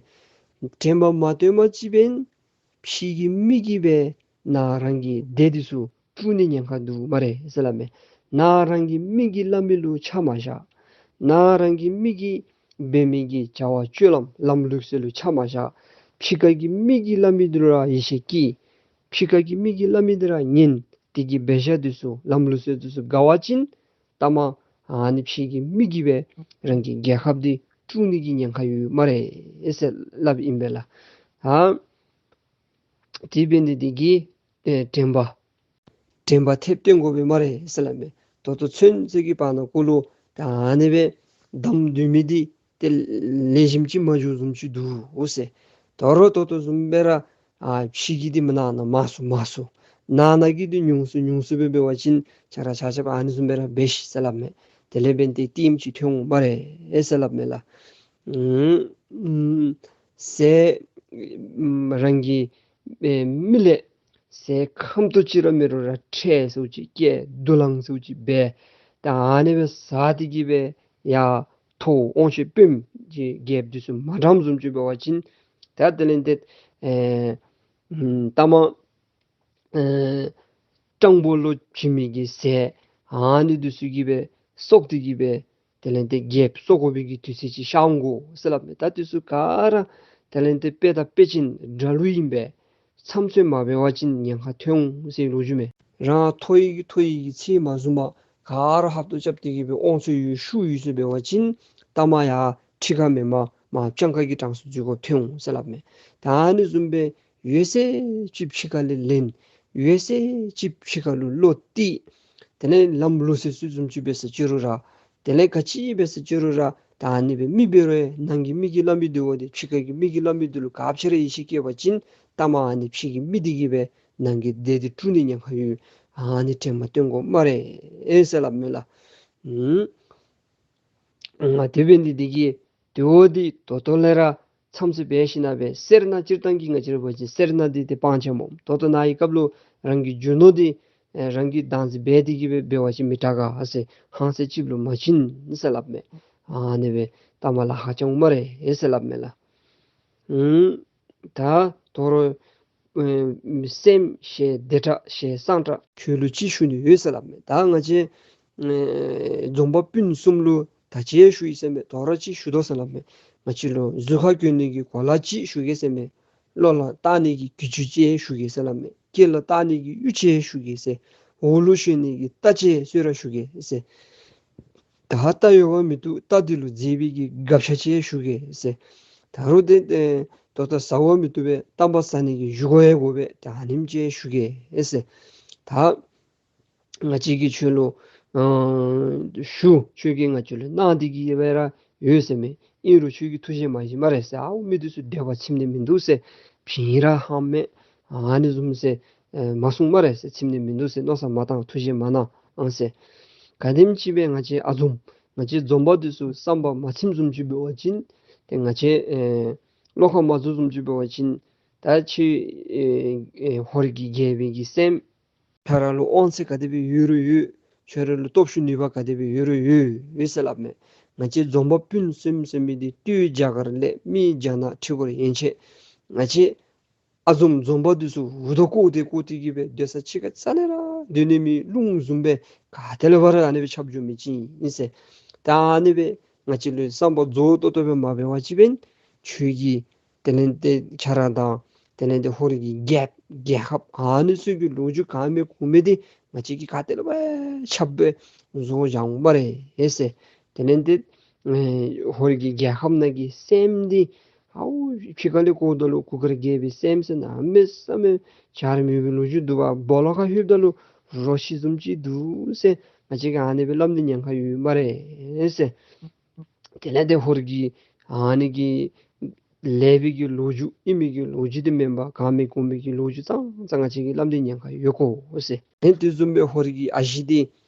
དྲན་པ་མ་བཏོན་པ་ཅིན་འབདན་ཕྱི་གི་མི་གིས་སྦེ་ནཱ་རང་གི་སྡེ་འདི་ཚུ་དཀྲུག་ནི་ཉེན་ཁ་འདུག་སྨ་རེ་ཟེར་སླབ་མས། ནཱ་རང་གི་མི་གིས་སླབ་མི་ལུ་ཆ་མ་བཞག། ནཱ་རང་གི་མི་གིས་འབད་མི་གི་བྱ་བ་སྤྱོད་ལམ་ལམ་ལུགས་སྲོལ་ལུ་ཆ་མ་བཞག། ཕྱི་ཁ་གི་མི་གིས་སླབ་མི་འདི་ལུ་ར་ཡིད་ཆེས་བསྐྱེད། ཕྱི་ཁ་གི་མི་གིས་སླབ་མི་འདི་ར་ཉན། དེ་གི་འབད་བཞག་འདི་ཚུ་ལམ་ལུགས་སྲོལ་འདི་ཚུ་དགའ་བ་ཅིན་ལྟ་མ་ཨ་ནི་ཕྱི་གི་མི་གིས་སྦེ་རང་གི་རྒྱལ་ཁབ་འདི་དཀྲུག་ནི་གི་ཉེན་ཁ་ཡོད་སྨ་རེ་ཟེར་སླབ་ཨིན་པས་ལགས། ཨ་དེ་འབད་ནི་འདི་གིས་ཨེ་དྲན་པ་དྲན་པ་ཐེབས་བཏོན་དགོ་པས་སྨ་རེ་ཟེར་སླབ་མས། ད་ལྟོ་ཚུན་ཚོད་ཀྱི་བར་ན་ཀོ་ལུ་ད་ཨ་ནི་སྦེ་བསྡམས་སྡོད་མི་འདི་ཏེ་ལེགས་ཤོམ་ཅིག་མ་འགྱོ་བཟུམ་ཅིག་འདུག་ཟེར། ད་རུང་ད་ལྟོ་བཟུམ་སྦེ་ར་ཨ་ཕྱི་གི་འདི་མ་ནང་ན་མ་སོང་མ་སོང་། ནང་ན་གི་འདི་ཉུང་སུ་ཉུང་སུ་སྦེ་འབད་བ་ཅིན་ཆ་ར་ཆ་ཁྱབ་ཨ་ནི་བཟུམ་སྦེ་ར་འབད་ཤིག་ཟེར་སླབ་མས། དེ་ལས་འབདན་ཏེ་ལྟདམོ་ཅིག་ཐོན་འོང་སྨ་རེ་ཟེར་སླབ་མས་ལགས། ཨུམ་ཨུམ་ཟས་ཨུམ་རང་གི་ཨེ་མི་ལས་ཟས་ཁམ་ཏོག་ཅིག་ར་མེད་རུང་ར་ཁྲལ་ཟེརཝ་ཅིག་བཀལ། དུག་རླངས་ཟེརཝ་ཅིག་འབད། ད་ཨ་ནི་སྦེ་ཟ་སྟེ་གི་སྦེ་ཡར་ཐོབ་འོང་ཤེས་དཔོནམ་གི་རྒྱལཔོ་འདི་ཚུ་མ་དྲངམ་བཟུམ་ཅིག་འབད་བ་ཅིན་ད་དེ་ལས་ཏེ་ཨེ་ཨུམ་ལྟ་མ་ཨེ་སྤྲང་པོ་ལུ་བྱིན་མི་གི་ཟས་ཨ་ནི་འདི་ཚུ་གིས་སྦེ་སོག་སྟེ་གི་སྦེ་དེ་ལས་ཏེ་རྒྱལཔོ་སོག་དགོ་པའི་གི་དུས་ཚོད་ཅིག་ཤར་འོང་དགོ་ཟེར་སླབ་མས། ད་འདི་ཚུ་ག་ར་དེ་ལས་ཏེ་དཔེ་དང་དཔེ་ཅན་དགྲ་ལུ་ཨིན་པས། ཚམ་ཚོད་མ་འབད་བ་ཅིན་ཉེན་ཁ་ཐོན་འོང་ཟེར་ལོ་རྒྱུས་མས། རང་ཐོ་ཡི་གི་ཐོ་ཡི་གི་ཚེ་མ་བཟུང་བར་ག་ར་ཧབ་ཏོ་རྐྱབ་སྟེ་གི་སྦེ་འོང་ཚུགས་ཡོད་ཤུགས་ཡོད་ཚུགས་འབད་བ་ཅིན་ལྟ་མ་ཡར་ཁྲི་ཁར་མེན་པར་མར་སྤྱང་ཀ་གི་གྲངས་སུ་འཛུལ་དགོཔ་ཐོན་འོང་ཟེར་སླབ་མས། ད་ཨ་ནི་བཟུམ་སྦེ་ཡོད་ཚད་ཅིག་ཕྱི་ཁ་ལས་ལེན། ཡོད་ཚད་ཅིག་ཕྱི་ཁ་ལུ་བློ་གཏད། དེ་ལས་ལམ་ལུགས་སྲོལ་ཚུ་བཟུམ་ཅིག་འབད་ས་ཅི་རུང་ར་དེ་ལས་ག་ཅི་འབད་ས་ཅི་རུང་ར་ད་ཨ་ནི་སྦེ་མི་འབད་རུང་ནང་གི་མི་གིས་སླབ་མི་འདི་འོ་དེ་ཕྱི་ཁ་གི་མི་གིས་སླབ་མི་འདི་ལུ་ག་ཅི་ར་ཡིད་ཆེས་བསྐྱེད་པ་ཅིན་ལྟ་མ་ཨ་ནི་ཕྱི་གི་མི་འདི་གིས་སྦེ་ནང་གི་སྡེ་འདི་དཀྲུག་ནི་ཉེན་ཁ་ཡོད། ཨ་ནི་དྲན་པ་བཏོན་དགོ་སྨ་རེ་ཨེ་ཟེར་སླབ་མས་ལགས། ཨུམ། ང་དེ་འབད་ནི་འདི་གིས་དེ་འོ་འདི་ད་ལྟོ་ལས་ར་མཚམས་ཚོད་འབད་ཞིན་ན་སྦེ་སེར་སྣ་སྤྱིར་བཏང་གི་ང་བཅས་ར་འབད་བ་ཅིན་སེར་སྣ་འདི་ཏེ་སྤང་བྱ་སྨོ། ད་ལྟོ་ནཱ་གི་སྐབས་ལུ་རང་གི་རྒྱུ་ནོར་འདི་ཨེ་རང་གིས་བདག་འཛིན་འབད་དེ་གི་སྦེ་འབད་བ་ཅིན་མི་དྲག་ག་ཟེར་ཧང་སེ་ཅིག་ལུ་མ་བྱིན་ཟེར་སླབ་མས། ཨ་ནི་སྦེ་ལྟ་མ་ལཱ་ཁག་རྐྱབ་འོང་སྨ་རེ་ཨེ་ཟེར་སླབ་མས་ལགས། ཨུམ། ད་དོ་རུང་ཨེ་སྲསམོ་ཞེས་བདེ་དྲག་ཞེས་སངས་དྲག་ཁྱོད་ལུ་ཅིག་ཞུ་ནི་ཡོད་ཟེར་སླབ་མས། ད་ང་བཅས་ཨེ་འཛོམས་པ་སྤུན་གསུམ་ལུ་ད་ཅི་ཞུ་ཡི་ཟེར་མས། དོ་རུང་ཅིག་ཞུ་དོ་ཟེར་སླབ་མས། ང་བཅས་ལུ་གཟུགས་ཁར་གྱོན་ནི་གི་གོ་ལ་ཅིག་ཞུ་གེ་ཟེར་མས། བློ་ལ་བཏགས་ནི་གི་གྱི་ཅུ་ཅིག་ཞུ་གེ་ཟེར་སླབ་མས། སྐེ་ལུ་བཏགས་ནི་གི་གཡུ་ཅིག་ཞུ་གེ་ཟེར། འོག་ལུ་ཞོན་ནི་གི་རྟ་ཅིག་གསོལ་ར་ཞུ་གེ་ཟེར། ད་རྟ་ཡོད་པ་མི་བཏུབ། རྟ་འདི་ལུ་མཛེས་པའི་གི་སྒ་ཆས་ཅིག་ཞུ་གེ་ཟེར། ད་རུང་དེ་ཨེ་ད་ལྟོ་བཟའ་བ་མི་བཏུབ་པས། གཏམ་པ་ཟ་ནི་གི་བཞེས་སྒོ་ཡང་དགོ་པས། ད་ཨ་ནེམ་ཅིག་ཞུ་གེ་ཟེར། ད་ང་བཅས་ཀྱིས་ཁྱོད་ལུ་ཨ་ཞུ། ཁྱོད་ཀྱིས་ང་བཅས་ལུ་གནང་སྟེ་གི་སྦེ་ར་ཡོད་ཟེར་མས། ཨིན་རུང་ཁྱོད་ཀྱིས་ཐུགས་བཞེད་མ་བཞེས་སྨ་རེ་ཟེར། ཨའུ་མི་འདི་ཚུ་དད་པ་ཚིམ་ནི་མིན་འདུག་ཟེར། ཕིང་ར་ཧམ་མས། ཨ་ནི་བཟུམ་ཟེར་ཨེ་མ་གསུང་སྨ་རེ་ཟེར། ཚིམ་ནི་མིན་འདུག་ཟེར། མནོ་བསམ་མ་བཏང་། ཐུགས་བཞེད་མ་གནང་ཨང་ཟེར། ག་དེམ་ཅིག་སྦེ་ང་བཅས་ཨ་འཛོམས་ང་བཅས་འཛོམས་པ་འདི་ཚུ་བསམ་པ་མ་ཚིམ་བཟུམ་ཅིག་འབད་བ་ཅིན་ཏེ་ང་བཅས་ཨེ་བློ་ཁ་མ་རྫོགས་བཟུམ་ཅིག་འབད་བ་ཅིན་ད་ཁྱོད་ཨེ་ཨེ་ཧོར་གྱི་རྒྱལ་པོའི་གི་སྲསམོ་ཁྱོད་ར་ལུ་དབང་ཚད་ག་དེ་སྦེ་ཡོད་རུང་ཡོད། ཁྱོད་ར་ལུ་སྟོབས་ཤུགས་ནུས་པ་ག་དེ་སྦེ་ཡོད་རུང་ཡོད་ཡོད་ཟེར་སླབ་མས། ང་བཅས་འཛོམས་པ་སྤུན་གསུམ་ཟེར་མི་འདི་སྟོད་རྒྱ་གར་ལས་སྨད་རྒྱ་ནག་ཁྲི་སྐོར་ཡན་ཆད་ང་བཅས་ཨ་འཛོམས་འཛོམས་པ་འདི་ཚུ་འུར་རྡོ་བཀོག་སྟེ་བཀོག་སྟེ་གི་སྦེ་སྡོད་ས་ཅིག་ཁར་རྩ་ལས་ར་སྡོད་ནི་མེད། རླུང་བཟུམ་སྦེ་ག་ཏེ་ལས་ཕར་ཨ་ནི་སྦེ་ཁྱབ་འགྱོ་མི་ཅིག་ཨིན་ཟེར། ད་ཨ་ནི་སྦེ་ང་བཅས་ལུ་བསམ་པ་རྫོགས་ཏོག་ཏོ་སྦེ་མ་འབད་བ་ཅིན་འབདན་ཁྱོད་ཀྱིས་དེ་ལས་ཏེ་ཁྱོད་ར་དང་དེ་ལས་ཏེ་ཧོར་གྱི་རྒྱལཔོ་རྒྱལ་ཁབ་ཨ་ནི་ཚུ་གི་ལོ་རྒྱུས་ག་མེད་གུ་མེད་འདི་ང་བཅས་ཀྱིས་ག་ཏེ་ལས་ཕར་ཁྱབ་སྦེ་བཟོ་བཞག་འོང་སྨ་རེ་ཟེར། དེ་ལས་ཏེ་ཨེ་ཧོར་གྱི་རྒྱལ་ཁབ་ནང་གི་སྲསམོ་འདི་ཨའུ་ཕྱི་ཁ་ལས་གོཝ་ད་ལུ་གུར་དཀར་རྒྱལ་པོའི་སྲསམོ་ཟེར་གནམ་མེད་ས་མེད་བྱར་མེད་པའི་ལོ་རྒྱུས་འདུག་པ། སྦོ་ལོགས་ཁར་ལྷོདཔ་ད་ལུ་རོ་ཁྱི་བཟུམ་ཅིག་འདུག་ཟེར་ང་བཅས་ཀྱིས་ཨ་ནི་སྦེ་སླབ་ནི་ཉེན་ཁ་ཡོད་སྨ་རེ་ཟེར། དེ་ལས་ཏེ་ཧོར་གྱི་ཨ་ནི་གི་ལེགས་པའི་གི་ལོ་རྒྱུས་ཨིན་མི་གི་ལོ་རྒྱུས་འདི་མེན་པར་ག་མེད་གུ་མེད་ཀྱི་ལོ་རྒྱུས་ཙང་ཙང་ང་བཅས་ཀྱིས་སླབ་ནི་ཉེན་ཁ་ཡོད་གོ་ཟེར། ཨེ་དེ་བཟུམ་སྦེ་ཧོར་གྱི་ཨ་ཞེ་འདི་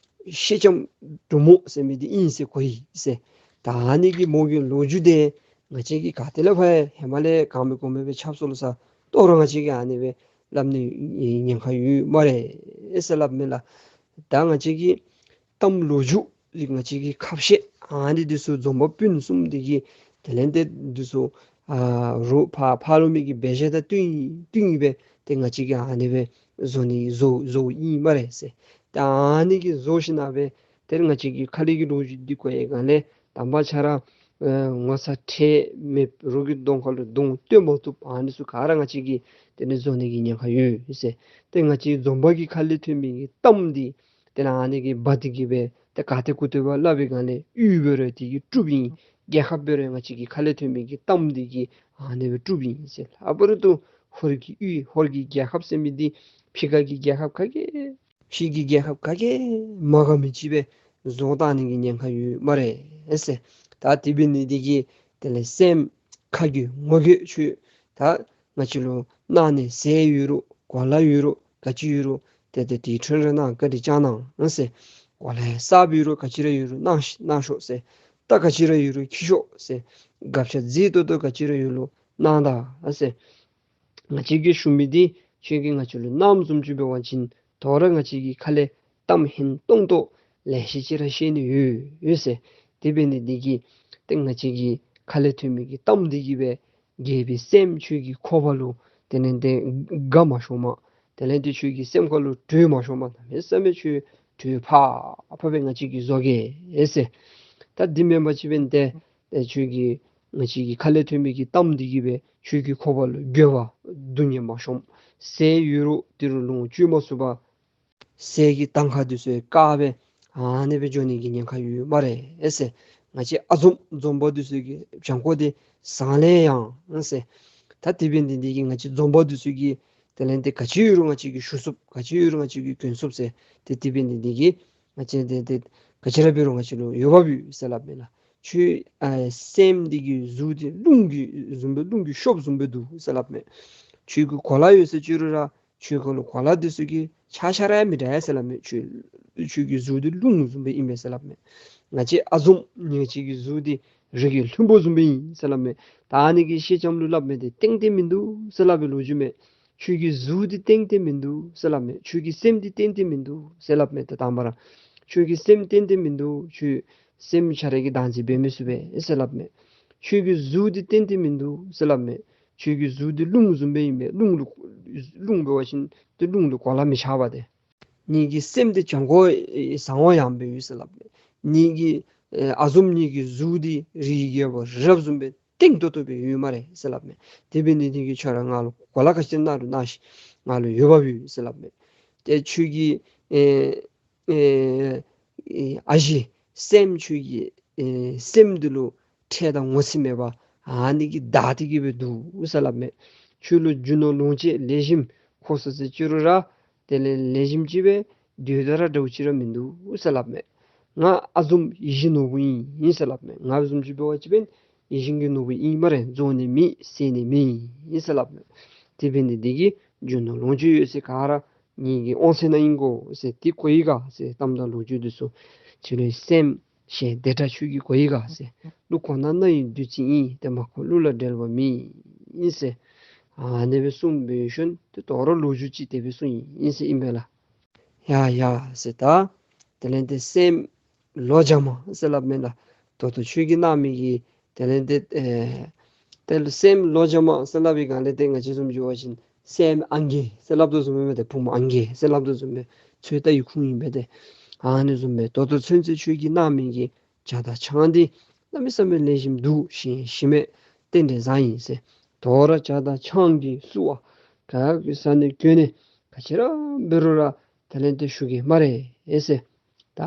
སེང་ལྕམ་འབྲུག་མོ་ཟེར་མི་འདི་ཨིན་ཟེར་གོ་ཡི་ཟེར། ད་ཨ་ནི་གི་མོ་གི་ལོ་རྒྱུས་འདི་ང་བཅས་ཀྱིས་ག་ཏེ་ལས་ཕར་ཧེ་མ་ལས་ག་མེད་གུ་མེད་སྦེ་ཁྱབ་སོང་ལོ་ཟེར། དོ་རུང་ང་བཅས་ཀྱིས་ཨ་ནི་སྦེ་སླབ་ནི་ཉེན་ཁ་ཡོད་སྨ་རེ་ཟེར་སླབ་མས་ལགས། ད་ང་བཅས་ཀྱི་གཏམ་ལོ་རྒྱུས་ང་བཅས་ཀྱི་ཁ་བཤད་ཨ་ནི་འདི་ཚུ་འཛོམས་པ་སྤུན་གསུམ་འདི་གི་དེ་ལས་ཏེ་འདི་ཚུ་ཨ་རོགས་ཕར་ཕར་ལུ་མི་གི་འབད་བཞག་དང་བསྟུན་བསྟུན་སྦེ་ཏེ་ང་བཅས་ཀྱིས་ཨ་ནི་སྦེ་བཟོ་ནི་བཟོ་བཟོཝ་ཨིན་སྨ་རེ་ཟེར། ཏེ་ཨ་ནི་གི་བཟོ་ཞིནམ་སྦེ་ཏེ་ང་བཅས་ཀྱི་ཁ་ལས་ཀྱི་ལོ་རྒྱུས་འདི་གོ་བའི་སྒང་ལས་དང་པ་ཁྱོད་ར་ཨེ་ངོ་ཚ་ཁྲེལ་མེད། རོགས་ཀྱི་གདོང་ཁ་ལུ་གདོང་སྟོན་མ་བཏུབ། ཨ་ནི་ཚུ་ག་ར་ང་བཅས་ཀྱིས་དེ་ལས་བཟོ་ནི་གི་ཉེན་ཁ་ཡོད་ཟེར། ཏེ་ང་བཅས་འཛོམས་པ་གི་ཁ་ལས་ཐོན་མི་གི་གཏམ་འདི་དེ་ལས་ཨ་ནི་གིས་འབག་སྟེ་གི་སྦེ་ཏེ་ག་ཏེ་གུ་ཏེ་སྦེ་སླབ་པའི་སྒང་ལས་ཡུལ་འབད་རུང་དེ་གིས་གྲུབ་ཨིན། རྒྱལ་ཁབ་འབད་རུང་ང་བཅས་ཀྱི་ཁ་ལས་ཐོན་མི་གི་གཏམ་འདི་གིས་ཨ་ནི་སྦེ་གྲུབ་ཨིན་ཟེར། ལྷག་པར་དུ་ཧོར་གྱི་ཡུལ་ཧོར་གྱི་རྒྱལ་ཁབ་ཟེར་མི་འདི་ཕྱི་ཁ་གི་རྒྱལ་ཁབ་ག་གིས་ཕྱི་གི་རྒྱལ་ཁབ་ག་གིས་མ་དགའ་མི་ཅིག་སྦེ་བཟོ་བཏང་ནི་གི་ཉེན་ཁ་ཡོད་སྨ་རེ་ཟེར། ད་དེ་འབད་ནི་འདི་གིས་དེ་ལས་སེམས་ཁ་རྒྱུས་ངོ་རྒྱུས་ཆུ་ད་ང་བཅས་ལུ་གནང་ནི་ཟས་ཡོད་རུང་གོ་ལ་ཡོད་རུང་ག་ཅི་ཡོད་རུང་ཏེ་ཏེ་དེ་ཁྲོད་ར་གནང་། བཀའ་དྲིན་བསྐྱང་གནང་ཟེར། གོ་ལ་གསརཔ་ཡོད་རུང་ག་ཅི་ར་ཡོད་རུང་གནང་ཤིག་གནང་ཤོག་ཟེར། རྟ་ག་ཅི་ར་ཡོད་རུང་འཁྱིད་ཤོག་ཟེར། སྒ་ཆས་མཛེས་ཏོག་ཏོ་ག་ཅི་ར་ཡོད་རུང་གནང་ད་ཟེར། ང་བཅས་ཀྱིས་ཞུ་མི་འདི་ཁྱོད་ཀྱིས་ང་བཅས་ལུ་གནངམ་བཟུམ་ཅིག་འབད་བ་ཅིན་དོ་རུང་ང་བཅས་ཀྱི་ཁ་ལས་གཏམ་ཧིང་སྟོང་ཏོ་ལེ་ཤ་ཅིག་ར་བཤད་ནི་ཡོད་ཡོད་ཟེར། དེ་འབད་ནི་འདི་གིས་ཏེ་ང་བཅས་ཀྱི་ཁ་ལས་ཐོན་མི་གི་གཏམ་འདི་གིས་སྦེ་རྒྱལ་པོའི་སྲསམོ་ཁྱོད་ཀྱི་ཁོག་པ་ལུ་དེ་ལས་ཏེ་དགའ་མ་ཤོར་མ། དེ་ལས་ཏེ་ཁྱོད་ཀྱི་སེམས་ཁ་ལུ་དྲོད་མ་ཤོར་མ། གནམ་མེད་ས་མེད་ཁྱོད་དྲོད་ཕག་ཕག་སྦེ་ང་བཅས་ཀྱིས་བཟོ་གེ་ཟེར། ད་འདི་མེན་པ་ཅིན་འབདན་ཏེ་ཨེ་ཁྱོད་ཀྱི་ང་བཅས་ཀྱི་ཁ་ལས་ཐོན་མི་གི་གཏམ་འདི་གིས་སྦེ་ཁྱོད་ཀྱི་ཁོག་པ་ལུ་འགྱོད་པ་སྡུག་བསྔལ་མ་ཤོར། ཟས་ཡོད་རུང་དེ་རུང་ལོངས་སྤྱོད་མ་ཚུགས་པར་ཟས་ཀྱི་ཐང་ཁ་འདི་ཚུ་བཀག་སྦེ་ཨ་ནི་སྦེ་འགྱོ་ནི་གི་ཉེན་ཁ་ཡོད་སྨ་རེ་ཟེར། ང་བཅས་ཨ་འཛོམས་འཛོམས་པ་འདི་ཚུ་གི་བྱང་ཁོག་འདི་བཟང་ལེ་ཡང་ཟེར། ད་དེ་འབད་ནི་འདི་གིས་ང་བཅས་འཛོམས་པ་འདི་ཚུ་གིས་དེ་ལས་ཏེ་ག་ཅི་ཡོད་རུང་ང་བཅས་ཀྱིས་ཞུ་ཚུགས། ག་ཅི་ཡོད་རུང་ང་བཅས་ཀྱིས་གྱོན་ཚུགས་ཟེར། ཏེ་དེ་འབད་ནི་འདི་གིས་ང་བཅས་ཏེ་ཏེ་ག་ཅི་ར་འབད་རུང་ང་བཅས་ལུ་འོས་འབབ་ཡོད་ཟེར་སླབ་མས་ལགས། ཁྱོད་ཨ་སེམས་འདི་གི་གཟུགས་འདི་རླུང་གི་བཟུམ་སྦེ་རླུང་གི་ཤོབ་བཟུམ་སྦེ་འདུག་ཟེར་སླབ་མས། ཁྱོད་ཀྱི་གོ་ལ་ཡོད་ཟེར་ཅི་རུང་ར་ཁྱོད་ཁ་ལུ་གོ་ལ་འདི་ཚུ་གི་ཆ་ཤ་ར་མི་འདྲ་ཟེར་སླབ་མས། ཁྱོད་ཁྱོད་ཀྱི་གཟུགས་འདི་རླུང་བཟུམ་སྦེ་ཨིན་མས་ཟེར་སླབ་མས། ང་བཅས་ཨ་འཛོམས་ང་བཅས་ཀྱི་གཟུགས་འདི་རི་གི་ལྷུན་པོ་བཟུམ་སྦེ་ཨིན་ཟེར་སླབ་མས། ད་ཨ་ནི་གི་སེང་ལྕམ་ལུ་སླབ་མི་འདི་ཏན་ཏན་མིན་འདུག་ཟེར་སླབ་པའི་ལོ་རྒྱུས་མས། ཁྱོད་ཀྱི་གཟུགས་འདི་ཏན་ཏན་མིན་འདུག་ཟེར་སླབ་མས། ཁྱོད་ཀྱི་སེམས་འདི་ཏན་ཏན་མིན་འདུག་ཟེར་སླབ་མས། ད་དང་པ་ར་ཁྱོད་ཀྱི་སེམས་ཏན་ཏན་མིན་འདུག། ཁྱོད་སེམས་ཁྱོད་ར་གིས་བདག་འཛིན་འབད་མི་ཚུགས་པས་ཟེར་སླབ་མས། ཁྱོད་ཀྱི་གཟུགས་འདི་ཏན་ཏན་མིན་འདུག་ཟེར་སླབ་མས། ཁྱོད་ཀྱི་གཟུགས་འདི་རླུང་བཟུམ་སྦེ་ཨིན་པས། རླུང་ལུ་རླུང་འབད་བ་ཅིན་ཏེ་རླུང་ལུ་གོ་ལ་མི་ཆགས་པས་ཏེ། ངེ་གི་སེམས་འདི་བྱང་ཁོག་ཨེ་བཟང་པོ་ཡངས་པོ་ཡོད་ཟེར་སླབ་མས། ངེ་གི་ཨེ་ཨ་བཟུམ་ངེ་གི་གཟུགས་འདི་རིགས་རྒྱལ་པོ་རི་རབ་བཟུམ་སྦེ་ལྡེང་ཏོག་ཏོ་སྦེ་ཡོད་སྨ་རེ་ཟེར་སླབ་མས། དེ་འབད་ནི་འདི་གིས་ཁྱོད་ར་ང་ལུ་གོ་ལ་ག་ཅི་གནང་རུང་གནང་ཤིག། ང་ལུ་འོས་འབབ་ཡོད་ཟེར་སླབ་མས། ཏེ་ཁྱོད་ཀྱི་ཨེ་ཨེ་ཨེ་ཨ་ཞེ་སྲསམོ་ཁྱོད་ཀྱི་ཨེ་སེམས་འདི་ལུ་འཕྲལ་དང་ངོ་ཚ་མེད་པར་ཨ་ནི་གིས་བདའ་སྟེ་གི་སྦེ་འདུག་ཟེར་སླབ་མས། ཁྱོད་ལུ་རྒྱུ་ནོར་ལོངས་སྤྱོད་ལེགས་ཤོམ་ཁོ་ས་ས་ཅི་རུང་ར་དེ་ལས་ལེགས་ཤོམ་ཅིག་སྦེ་སྡོད་ད་ར་འདྲཝ་ཅིག་ར་མིན་འདུག་ཟེར་སླབ་མས། ང་ཨ་བཟུམ་ཡིད་བཞིན་ནོར་བུ་ཨིན་ཟེར་སླབ་མས། ང་བཟུམ་ཅིག་འབད་བ་ཅིན་ཡིད་བཞིན་གྱི་ནོར་བུ་ཨིན་སྨ་རེ། རྫོགས་ནི་མེད་ཟད་ནི་མེད་ཟེར་སླབ་མས། དེ་འབད་ནི་འདི་གིས་རྒྱུ་ནོར་ལོངས་སྤྱོད་ཡོད་ཟེར་ག་ར་ངེ་གི་དབང་ཚད་ནང་ཨིན་གོ་ཟེར། དེ་གོ་ཡི་ག་ཟེར། གཏམ་དང་ལོ་རྒྱུས་འདི་ཚུ་ཁྱོད་རའི་སེམས་ཞེ་འདི་འདྲ་ཁྱོད་ཀྱིས་གོ་ཡི་ག་ཟེར། ཀླུ་གོ་ན་རྣ་ཡི་བདུད་རྩི་ཡིན། དེ་མ་གོ་ཀླུ་ལ་འབྲེལ་བ་མེད་ཟེར། ཨ་ནི་སྦེ་གསུངས་འབད་ཞིནམ་ཏེ་དོ་རུང་ལོ་རྒྱུས་ཅིག་དེ་སྦེ་གསུངས་ཡི་ཟེར་ཨིན་པས་ལགས། ཡ་ཡ་ཟེར་ད། དེ་ལས་ཏེ་སྲསམོ་ལོ་བརྒྱ་མ་ཟེར་སླབ་མས་ལགས། ད་ལྟོ་ཁྱོད་ཀྱིས་གནང་མི་གི་དེ་ལས་ཏེ་ཨེ་ཏེ་སྲསམོ་ལོ་བརྒྱ་མ་ཟེར་སླབ་པའི་སྒང་ལས་ཏེ་ང་བཅས་བཟུམ་ཅིག་འབད་བ་ཅིན་སྲསམོ་ཨང་རྒས་ཟེར་སླབ་དོ་བཟུམ་སྦེ་ཏེ་བུམོ་ཨང་རྒས་ཟེར་སླབ་དོ་བཟུམ་སྦེ་ཚོད་ལྟ་ཡི་ཁུངས་ཨིན་པས་ཏེ། ཨ་ནི་བཟུམ་སྦེ་ད་ལྟོ་ཚུན་ཚོད་ཁྱོད་ཀྱིས་གནང་མི་གི་ཇ་དང་ཆང་འདི་གནམ་མེད་ས་མེད་ལེགས་ཤོམ་འདུག། ཞིམ་ཞིམ་མས། རྟེན་འབྲེལ་བཟང་ཡི་ཟེར། དོ་རུང་ཇ་དང་ཆང་གི་བསུ་བ་ག་གི་ས་ནས་གྱོན་ནས་ག་ཅི་ར་འབད་རུང་ར་དེ་ལས་ཏེ་ཞུ་གེ་སྨ་རེ་ཟེར། ད་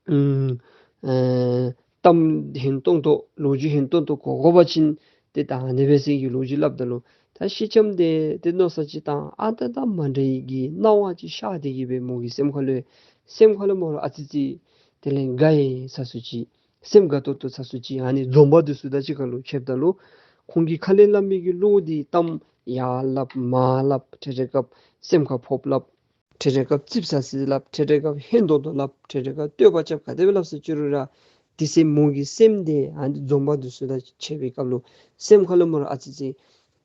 ཨུམ་ཨེ་གཏམ་ཧན་ཏོང་ཏོ་ལོ་རྒྱུས་ཧན་ཏོང་ཏོ་གོ་དགོ་པ་ཅིན་ཏེ་ད་ཨ་ནི་སྦེ་ཟེར་གི་ལོ་རྒྱུས་སླབ་ད་ལུ་ད་སེང་ལྕམ་དེ་ཏེ་མནོ་བསམ་ཅིག་བཏང་ཨ་ད་ད་མ་འདྲ་བའི་གི་སྣང་བ་ཅིག་ཤར་ཏེ་གི་སྦེ་མོ་གི་སེམས་ཁ་ལུ་སེམས་ཁ་ལུ་མོ་ར་ཨ་ཙི་ཙི་དེ་ལས་དགའ་ཡི་ཚ་སུ་ཅིག་སེམས་དགའ་ཏོག་ཏོ་ཚ་སུ་ཅིག། ཨ་ནི་འཛོམས་པ་འདི་ཚུ་དང་གཅིག་ཁར་ལུ་ཕྱདཔ་ད་ལུ་ཁོང་གིས་ཁ་ལས་སླབ་མི་གི་བློ་འདི་གཏམ་ཡར་སླབ་མར་སླབ་འཕྲལ་འཕྲལ་སྐབས་སེམས་ཁར་ཕོགཔ་སླབ། འཕྲལ་འཕྲལ་སྐབས་ཙིགཔ་ཟ་སི་སླབ། འཕྲལ་འཕྲལ་སྐབས་ཧན་ཏོང་ཏོ་སླབ། འཕྲལ་འཕྲལ་སྐབས་བསྟོད་པ་རྐྱབ། ག་དེ་སྦེ་སླབ་སུ་ཅི་རུང་ར་དེ་སེམས་མོ་གི་སེམས་དེ་ཨ་ནི་འཛོམས་པ་འདི་ཚུ་དང་ཕྱད་པའི་སྐབས་ལུ་སེམས་ཁ་ལུ་མོ་ར་ཨ་ཙི་ཙི་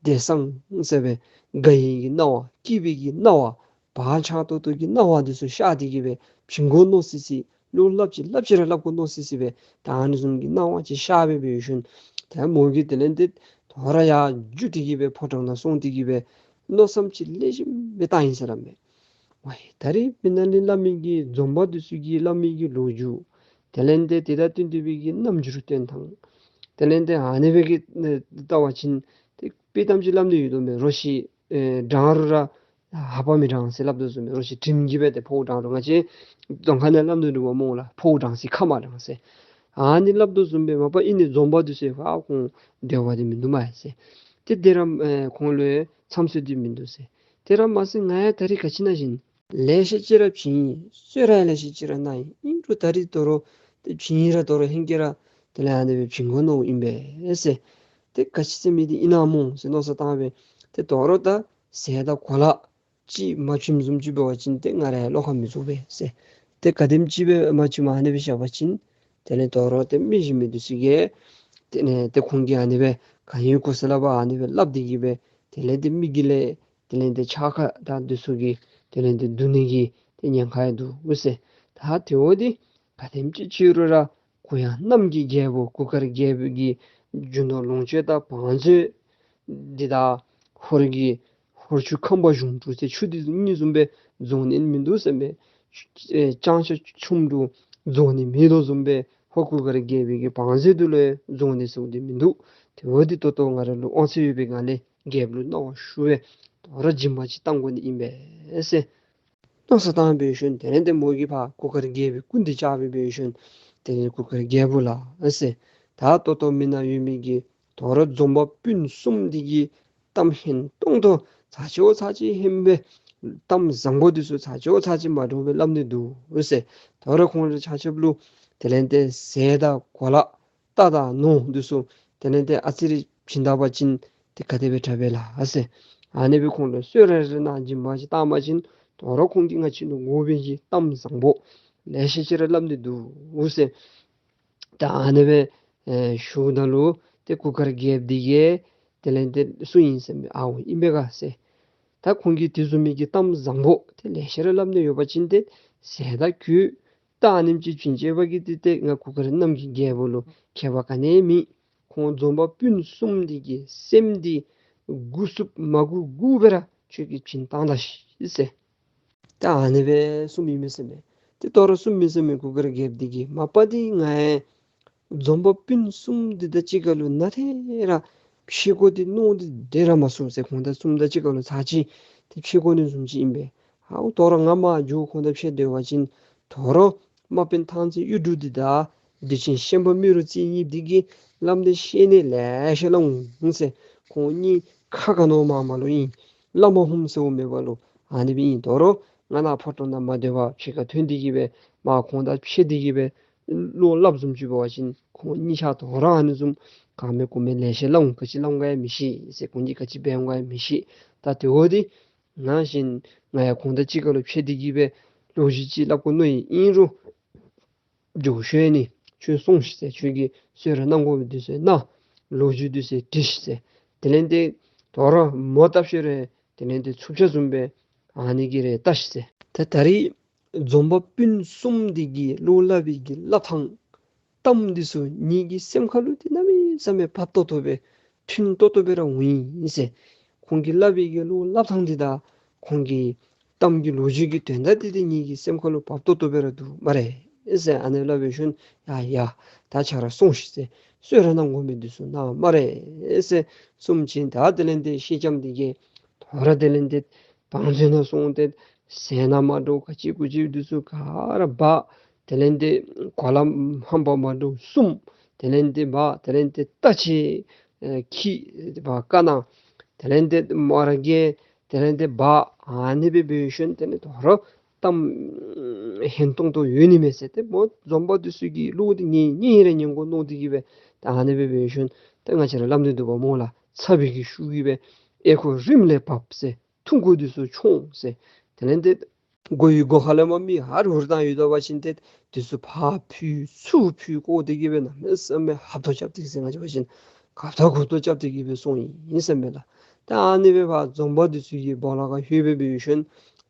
དེ་སང་ཟེར་བའི་དགའ་ཡི་གི་སྣང་བ་སྐྱིད་པའི་གི་སྣང་བ་བག་ཆགས་ཏོག་ཏོ་གི་སྣང་བ་འདི་ཚུ་ཤར་ཏེ་གི་སྦེ་བྱིན་དགོ་མནོ་སི་སི་བློ་སླབ་ཅི་སླབ་ཅི་ར་སླབ་དགོ་མནོ་སི་སི་སྦེ་ད་ཨ་ནི་བཟུམ་གྱི་སྣང་བ་ཅིག་ཤར་སྦེ་འབད་ཞིནམ་ད་མོ་གིས་དེ་ལས་ཏེ་དོ་རུང་ཡར་འགྱོ་སྟེ་གི་སྦེ་ཕོ་བྲང་ནང་སོང་སྟེ་གི་སྦེ་མནོ་བསམ་ཅིག་ལེགས་ཤོམ་སྦེ་བཏང་ཡི་ཟེར་སླབ་མས། ཝའི་ད་རིས་མི་ནང་ལས་སླབ་མི་གི་འཛོམས་པ་འདི་ཚུ་གིས་སླབ་མི་གི་ལོ་རྒྱུས་དེ་ལས་ཏེ་དེ་དང་བསྟུན་ཏེ་སྦེ་གི་རྣམ་འགྱུར་སྟོན་ཐངས་དེ་ལས་ཏེ་ཨ་ནི་སྦེ་གི་ཨེ་བལྟ་བ་ཅིན་ཏེ་དཔེ་གཏམ་ཅིག་སླབ་ནི་ཡོད་དོ་མས། རོ་ཁྱི་ཨེ་འགྲང་རུང་ར་ཧ་པ་མི་འགྲང་ཟེར་སླབ་དོ་བཟུམ་སྦེ་རོ་ཁྱི་དྲིམ་གྱིས་སྦེ་ཏེ་ཕོཝ་འགྲང་རུང་ང་བཅས་རྫོང་ཁ་ནང་སླབ་ནི་རུང་བ་སྨོ་ལགས། ཕོཝ་འགྲང་སྲིད་ཁ་མ་འགྲང་ཟེར། ཨ་ནི་སླབ་དོ་བཟུམ་སྦེ་མ་པ་ཨིན་ནི་འཛོམས་པ་འདི་ཚུ་ཧ་ཁོང་འདོད་པ་འདི་མིན་འདུག་མས་ཟེར། ཏེ་དེ་ར་ཨེ་ཁོང་ལུ་འཚམས་ཤིང་འདི་མིན་འདུག་ཟེར། དེ་ར་མ་ཟད་ང་ཡང་ད་རིས་ག་ཅི་ཨིན་ན་ཞིན་ལེ་ཤ་ཅིག་ར་བྱིན་ཡི། གསོལ་རས་ལེ་ཤ་ཅིག་ར་གནང་ཡི། ཨིན་རུང་ད་རིས་དོ་རུང་ཏེ་བྱིན་ཡི་ར་དོ་རུང་ཧེང་སྐལ་ར་དེ་ལས་ཨ་ནི་སྦེ་བྱིན་དགོ་མནོཝ་ཨིན་པས་ཟེར། ཏེ་ག་ཅི་ཟེར་མི་འདི་ཨིན་ན་སྨོ་ཟེར་མནོ་བསམ་བཏང་སྦེ་ཏེ་དོ་རུང་ད་ཟས་དང་གོ་ལ་ཅིག་མ་བྱིནམ་བཟུམ་ཅིག་འབད་བ་ཅིན་ཏེ་ང་ར་ཡང་བློ་ཁ་མི་བཟོད་པས་ཟེར། ཏེ་ག་དེམ་ཅིག་སྦེ་མ་བྱིནམ་ཨ་ནི་སྦེ་བཞག་པ་ཅིན་དེ་ལས་དོ་རུང་ཏེ་མི་གཞན་མི་འདི་ཚུ་གིས་དེ་ལས་ཏེ་ཁོང་གིས་ཨ་ནི་སྦེ་ག་ཡོད་གོ་ཟེར་སླབ་པ་ཨ་ནི་སྦེ་སླབ་སྟེ་གི་སྦེ་དེ་ལས་ཏེ་མི་གི་ལས་དེ་ལས་ཏེ་ཕྱག་ཁ་དང་འདི་ཚུ་གིས་དེ་ལས་ཏེ་བསྡུ་ནི་གི་ཏེ་ཉེན་ཁ་ཡང་འདུག་ཟེར། ད་དེ་འོ་འདི་ག་དེམ་ཅིག་ཅིག་རུང་ར་གུ་ཡངས་གནམ་གྱི་རྒྱལ་པོ་གུར་དཀར་རྒྱལ་པོ་གི་རྒྱུ་ནོར་ལོངས་སྤྱོད་དང་བང་མཛོད་འདི་དང་ཧོར་གྱི་ཧོར་ཆུ་ཁམས་པ་གཞུང་དྲུག་ཟེར་ཆུ་འདི་གཉིས་བཟུམ་སྦེ་རྫོགས་ནི་མིན་འདུག་ཟེར་མས། ཨེ་ལྕང་ཤ་ཆུམ་དུ་རྫོགས་ནི་མེད་དོ་བཟུམ་སྦེ་ཧོར་གུར་དཀར་རྒྱལ་པོའི་གི་བང་མཛོད་འདི་ལུ་རྫོགས་ནི་ཟེར་འདི་མིན་འདུག། དེ་འོ་འདི་ཏོག་ཏོ་ང་ར་ལུ་དབང་ཚད་ཡོད་པའི་སྒང་ལས་རྒྱལཔོ་ལུ་གནང་བ་ཞུ་བས་དོ་རུང་སྦྱིན་པ་ཅིག་གཏང་དགོ་ནི་ཨིན་པས་ཟེར། མནོ་བསམ་བཏང་འབད་ཞིནམ་དེ་ལས་ཏེ་མོ་གིས་ཕར་གུར་དཀར་རྒྱལ་པོའི་སྐུ་མདུན་བཅར་སྦེ་འབད་ཞིནམ་དེ་ལས་གུར་དཀར་རྒྱལ་པོ་ལགས་ཟེར། ད་ཏོག་ཏོ་མི་ནང་ཡོད་མི་གི་དོ་རུང་འཛོམས་པ་སྤུན་གསུམ་འདི་གིས་གཏམ་ཧན་ཏོང་ཏོ་ཚར་གཅིག་བ་ཚར་གཅིག་ཧན་སྦེ་གཏམ་བཟང་པོ་འདི་ཚུ་ཚར་གཅིག་བ་ཚར་གཅིག་མ་འདྲཝ་སྦེ་སླབ་ནི་འདུག་ཟེར། དོ་རུང་ཁོང་ར་ཆ་ཁྱབ་ལུ་དེ་ལས་ཏེ་ཟས་དང་གོ་ལ་རྟ་དང་ནོར་འདི་ཚུ་དེ་ལས་ཏེ་ཨ་ཙི་རེ་བྱིན་ད་པ་ཅིན་ཏེ་ག་དེ་སྦེ་དྲག་པས་ལགས་ཟེར། ཨ་ནི་སྦེ་ཁོང་ལུ་གསོལ་རས་རེ་གནང་སྦྱིན་པ་ཅིག་བཏང་པ་ཅིན་དོ་རུང་ཁོང་གིས་ང་བཅས་ལུ་དགོ་པའི་གི་གཏམ་བཟང་པོ་ལེ་ཤ་ཅིག་ར་སླབ་ནི་འདུག་ཟེར། ད་ཨ་ནི་སྦེ་ཨེ་ཞུཝ་ད་ལུ་ཏེ་གུར་དཀར་རྒྱལཔོ་འདི་གིས་དེ་ལས་ཏེ་གསུངས་ཡི་ཟེར་མས། ཨའོ་ཨིན་པས་ག་ཟེར། ད་ཁོང་གིས་དེ་བཟུམ་མའི་གི་གཏམ་བཟང་པོ་ཏེ་ལེ་ཤ་ར་སླབ་ནི་ཡོད་པ་ཅིན་ཏེ་ཟས་དང་གོས་རྟ་ཨ་ནེམ་ཅིག་བྱིན་བྱིན་པ་གིས་ཏེ་ཏེ་ང་གུར་དཀར་གནམ་གྱི་རྒྱལ་པོ་ལུ་ཁྱད་པར་ག་ནི་ཡང་མེད། ཁོང་འཛོམས་པ་སྤུན་གསུམ་འདི་གི་སེམས་འདི་སྒུག་སུབ་མ་སྒུག་སྒུག་སྦེ་ར་ཁྱོད་ཀྱིས་བྱིན་བཏང་ད་ཤིག་ཟེར། ད་ཨ་ནི་སྦེ་གསུངམ་ཨིན་མས་ཟེར་མས། ཏེ་དོ་རུང་གསུངམ་ཨིན་མས་ཟེར་མས། གུར་དཀར་རྒྱལཔོ་འདི་གིས་མ་པ་འདི་ང་ཡང་འཛོམས་པ་སྤུན་གསུམ་འདི་དང་གཅིག་ཁར་ལུ་ནཱ་ཏེ་ར་ཕྱད་དགོ་འདི་མནོ་འདི་དེ་ར་མ་སོང་ཟེར། ཁོང་དང་གསུམ་དང་གཅིག་ཁར་ལུ་ཚར་གཅིག་ཏེ་ཕྱད་དགོ་ནི་བཟུམ་ཅིག་ཨིན་པས། ཨའུ་དོ་རུང་ང་མར་འགྱོ་ཁོང་དང་ཕྱད་སྡོད་པ་ཅིན་དོ་རུང་དམག་དཔོན་ཐང་རྩེ་གཡུ་འབྲུག་འདི་དང་དུས་ཆེན་ཤན་པ་རྨེ་རུ་རྩེ་གཉིས་འདི་གིས་བླམ་འདི་བཤད་ནི་ལེ་ཤ་སླབ་འོང་ཟེར། ཁོང་གཉིས་ཁ་ག་ནི་མ་མ་ལུ་ཨིན། བླ་མ་ཧུམ་ཟེརཝ་མེད་པ་ལུ་ཨ་ནི་སྦེ་ཨིན། དོ་རུང་ང་ནཱ་ཕོ་བྲང་ནང་མ་སྡོད་པར་ཕྱི་ཁར་ཐོན་ཏེ་གི་སྦེ་མར་ཁོང་དང་ཕྱད་དེ་གི་སྦེ་བློ་སླབ་བཟུམ་ཅིག་འབད་བ་ཅིན་ཁོང་གཉིས་ཆ་དོ་རུང་ཨ་ནི་བཟུམ་ག་མེད་གུ་མེད་ལེ་ཤ་སླབ་འོང་། ག་ཅི་སླབ་འོང་ག་ཡང་མི་ཤེས་ཟེར། ཁོང་གིས་ག་ཅི་འབད་འོང་ག་ཡང་མི་ཤེས། ད་དེ་འབདཝ་ད་ནང་བཞིན་ང་ཡང་ཁོང་དང་གཅིག་ཁར་ལུ་ཕྱད་དེ་གི་སྦེ་ལོ་རྒྱུས་ཅིག་སླབ་དགོ་མནོ་ཡི། ཨིན་རུང་མགྱོགས་ཤོས་ནི་ཁྱོད་སོང་ཤིག་ཟེར། ཁྱོད་ཀྱིས་གསོལ་རས་གནང་དགོ་པའི་དུས་ཚོད་གནང་། ལོ་རྒྱུས་དུས་ཚོད་དྲི་ཤིག་ཟེར། དེ་ལས་ཏེ་དོ་རུང་མོ་བཏབ་ཤོས་རེ་དེ་ལས་ཏེ་ཚུབ་ཆ་བཟུམ་སྦེ་ཨ་ནི་གི་རེ་བལྟ་ཤིག་ཟེར། ད་ད་རིས་འཛོམས་པ་སྤུན་གསུམ་འདི་གིས་བློ་སླབ་པའི་གི་སླབ་ཐངས་གཏམ་འདི་ཚུ་ངེ་གི་སེམས་ཁར་ལུ་ཏེ་གནམ་མེད་ས་མེད་བབ་ཏོག་ཏོ་སྦེ་ཐུན་ཏོག་ཏོ་སྦེ་ར་འོང་ཡི་ཟེར། ཁོང་གིས་སླབ་པའི་གི་བློ་སླབ་ཐངས་འདི་དང་ཁོང་གི་གཏམ་གྱི་ལོ་རྒྱུས་ཀྱི་དོན་དག་འདི་ཏེ་ངེ་གི་སེམས་ཁར་ལུ་བབ་ཏོག་ཏོ་སྦེ་ར་འདུག་སྨ་རེ་ཟེར། ཨ་ནི་སླབ་པའི་ཤུལ་ཡ་ཡ་ད་ཁྱོད་ར་སོང་ཤིག་ཟེར། གསོལ་རས་གནང་དགོ་མི་འདི་ཚུ་གནང་སྨ་རེ་ཟེར་གསུངམ་ཅིག། ད་དེ་ལས་ཏེ་སེང་ལྕམ་འདི་གིས་དོ་རུང་དེ་ལས་ཏེ་བང་མཛོད་ནང་སོང་སྟེ་ཟས་སྣ་མ་འདྲཝ་ག་ཅི་གུ་ཅི་འདི་ཚུ་ག་ར་འབག། དེ་ལས་ཏེ་གོ་ལ་མངམ་པ་མ་འདྲཝ་གསུམ། དེ་ལས་ཏེ་འབག། དེ་ལས་ཏེ་རྟ་ཕྱེ་ཨེ་ཁྱི་འབག་བཀའ་གནང་། དེ་ལས་ཏེ་མོ་ར་གི་དེ་ལས་ཏེ་འབག། ཨ་ནི་སྦེ་འབད་ཤུལ་དེ་ལས་དོ་རུང་གཏམ་ཧན་ཏོང་ཏོ་ཡོད་ནི་མས་ཟེར། ཏེ་མོ་འཛོམས་པ་འདི་ཚུ་གི་བློ་འདི་ངེ་ངེ་ར་ཉན་དགོ་མནོ་སྟེ་གི་སྦེ་ད་ཨ་ནི་སྦེ་འབད་ཤུལ་ཏེ་ང་བཅས་ར་སླབ་ནི་འདུག་པ་མོ་ལགས། ཚ་བའི་གི་ཤུགས་ཀྱིས་སྦེ་ཨེ་ཁོ་རིམས་ལས་བབས་ཟེར། ཐུང་ཀུ་འདི་ཚུ་མཆོང་ཟེར། དེ་ལས་ཏེ་མགོ་བོའི་སྒོ་ཁ་ལས་མར་མི་ཧར་ཧུར་བཏང་ཡོད་པ་ཅིན་ཏེ་འདི་ཚུ་ཕར་ཕུད་ཚུར་ཕུད་བཀོག་སྟེ་གི་སྦེ་གནམ་མེད་ས་མེད་ཧབ་ཐོབ་རྐྱབ་སྟེ་ཟེར་ང་བཅས་འབད་བ་ཅིན་གབ་ཐོབ་གུབ་ཐོབ་རྐྱབ་སྟེ་གི་སྦེ་སོང་ཡི་ཟེར་མས་ལགས། ད་ཨ་ནི་སྦེ་ཕར་འཛོམས་པ་འདི་ཚུ་གི་སྦོ་ལོགས་ཁར་ལྷོད་སྦེ་འབད་ཤུལ་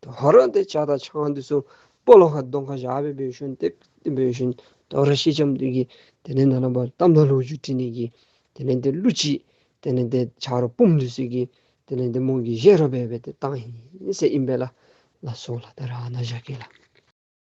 དོ་རུང་ཏེ་ཇ་དང་ཆང་འདི་ཚུ་སྦོ་ལོགས་ཁར་གདོང་ཁར་བཞག་སྦེ་འབད་ཤུལ་ཏེ་འབད་ཤུལ་དོ་རུང་སེང་ལྕམ་འདི་གིས་དེ་ལས་ནཱ་ལས་ཕར་གཏམ་དང་ལོ་རྒྱུས་དྲི་ནི་གི་དེ་ལས་ཏེ་གླུ་ཅིག་དེ་ལས་ཏེ་ཆ་རོགས་བུམོ་འདི་ཚུ་གིས་དེ་ལས་ཏེ་མོ་གིས་བཞེས་རོགས་འབད་སྦེ་ཏེ་བཏང་ཡི་ཟེར་ཨིན་པས་ལགས། ལགས་སོ་ལགས། ད་རེས་ཨ་ནཱ་བཞག་གེ་ལགས།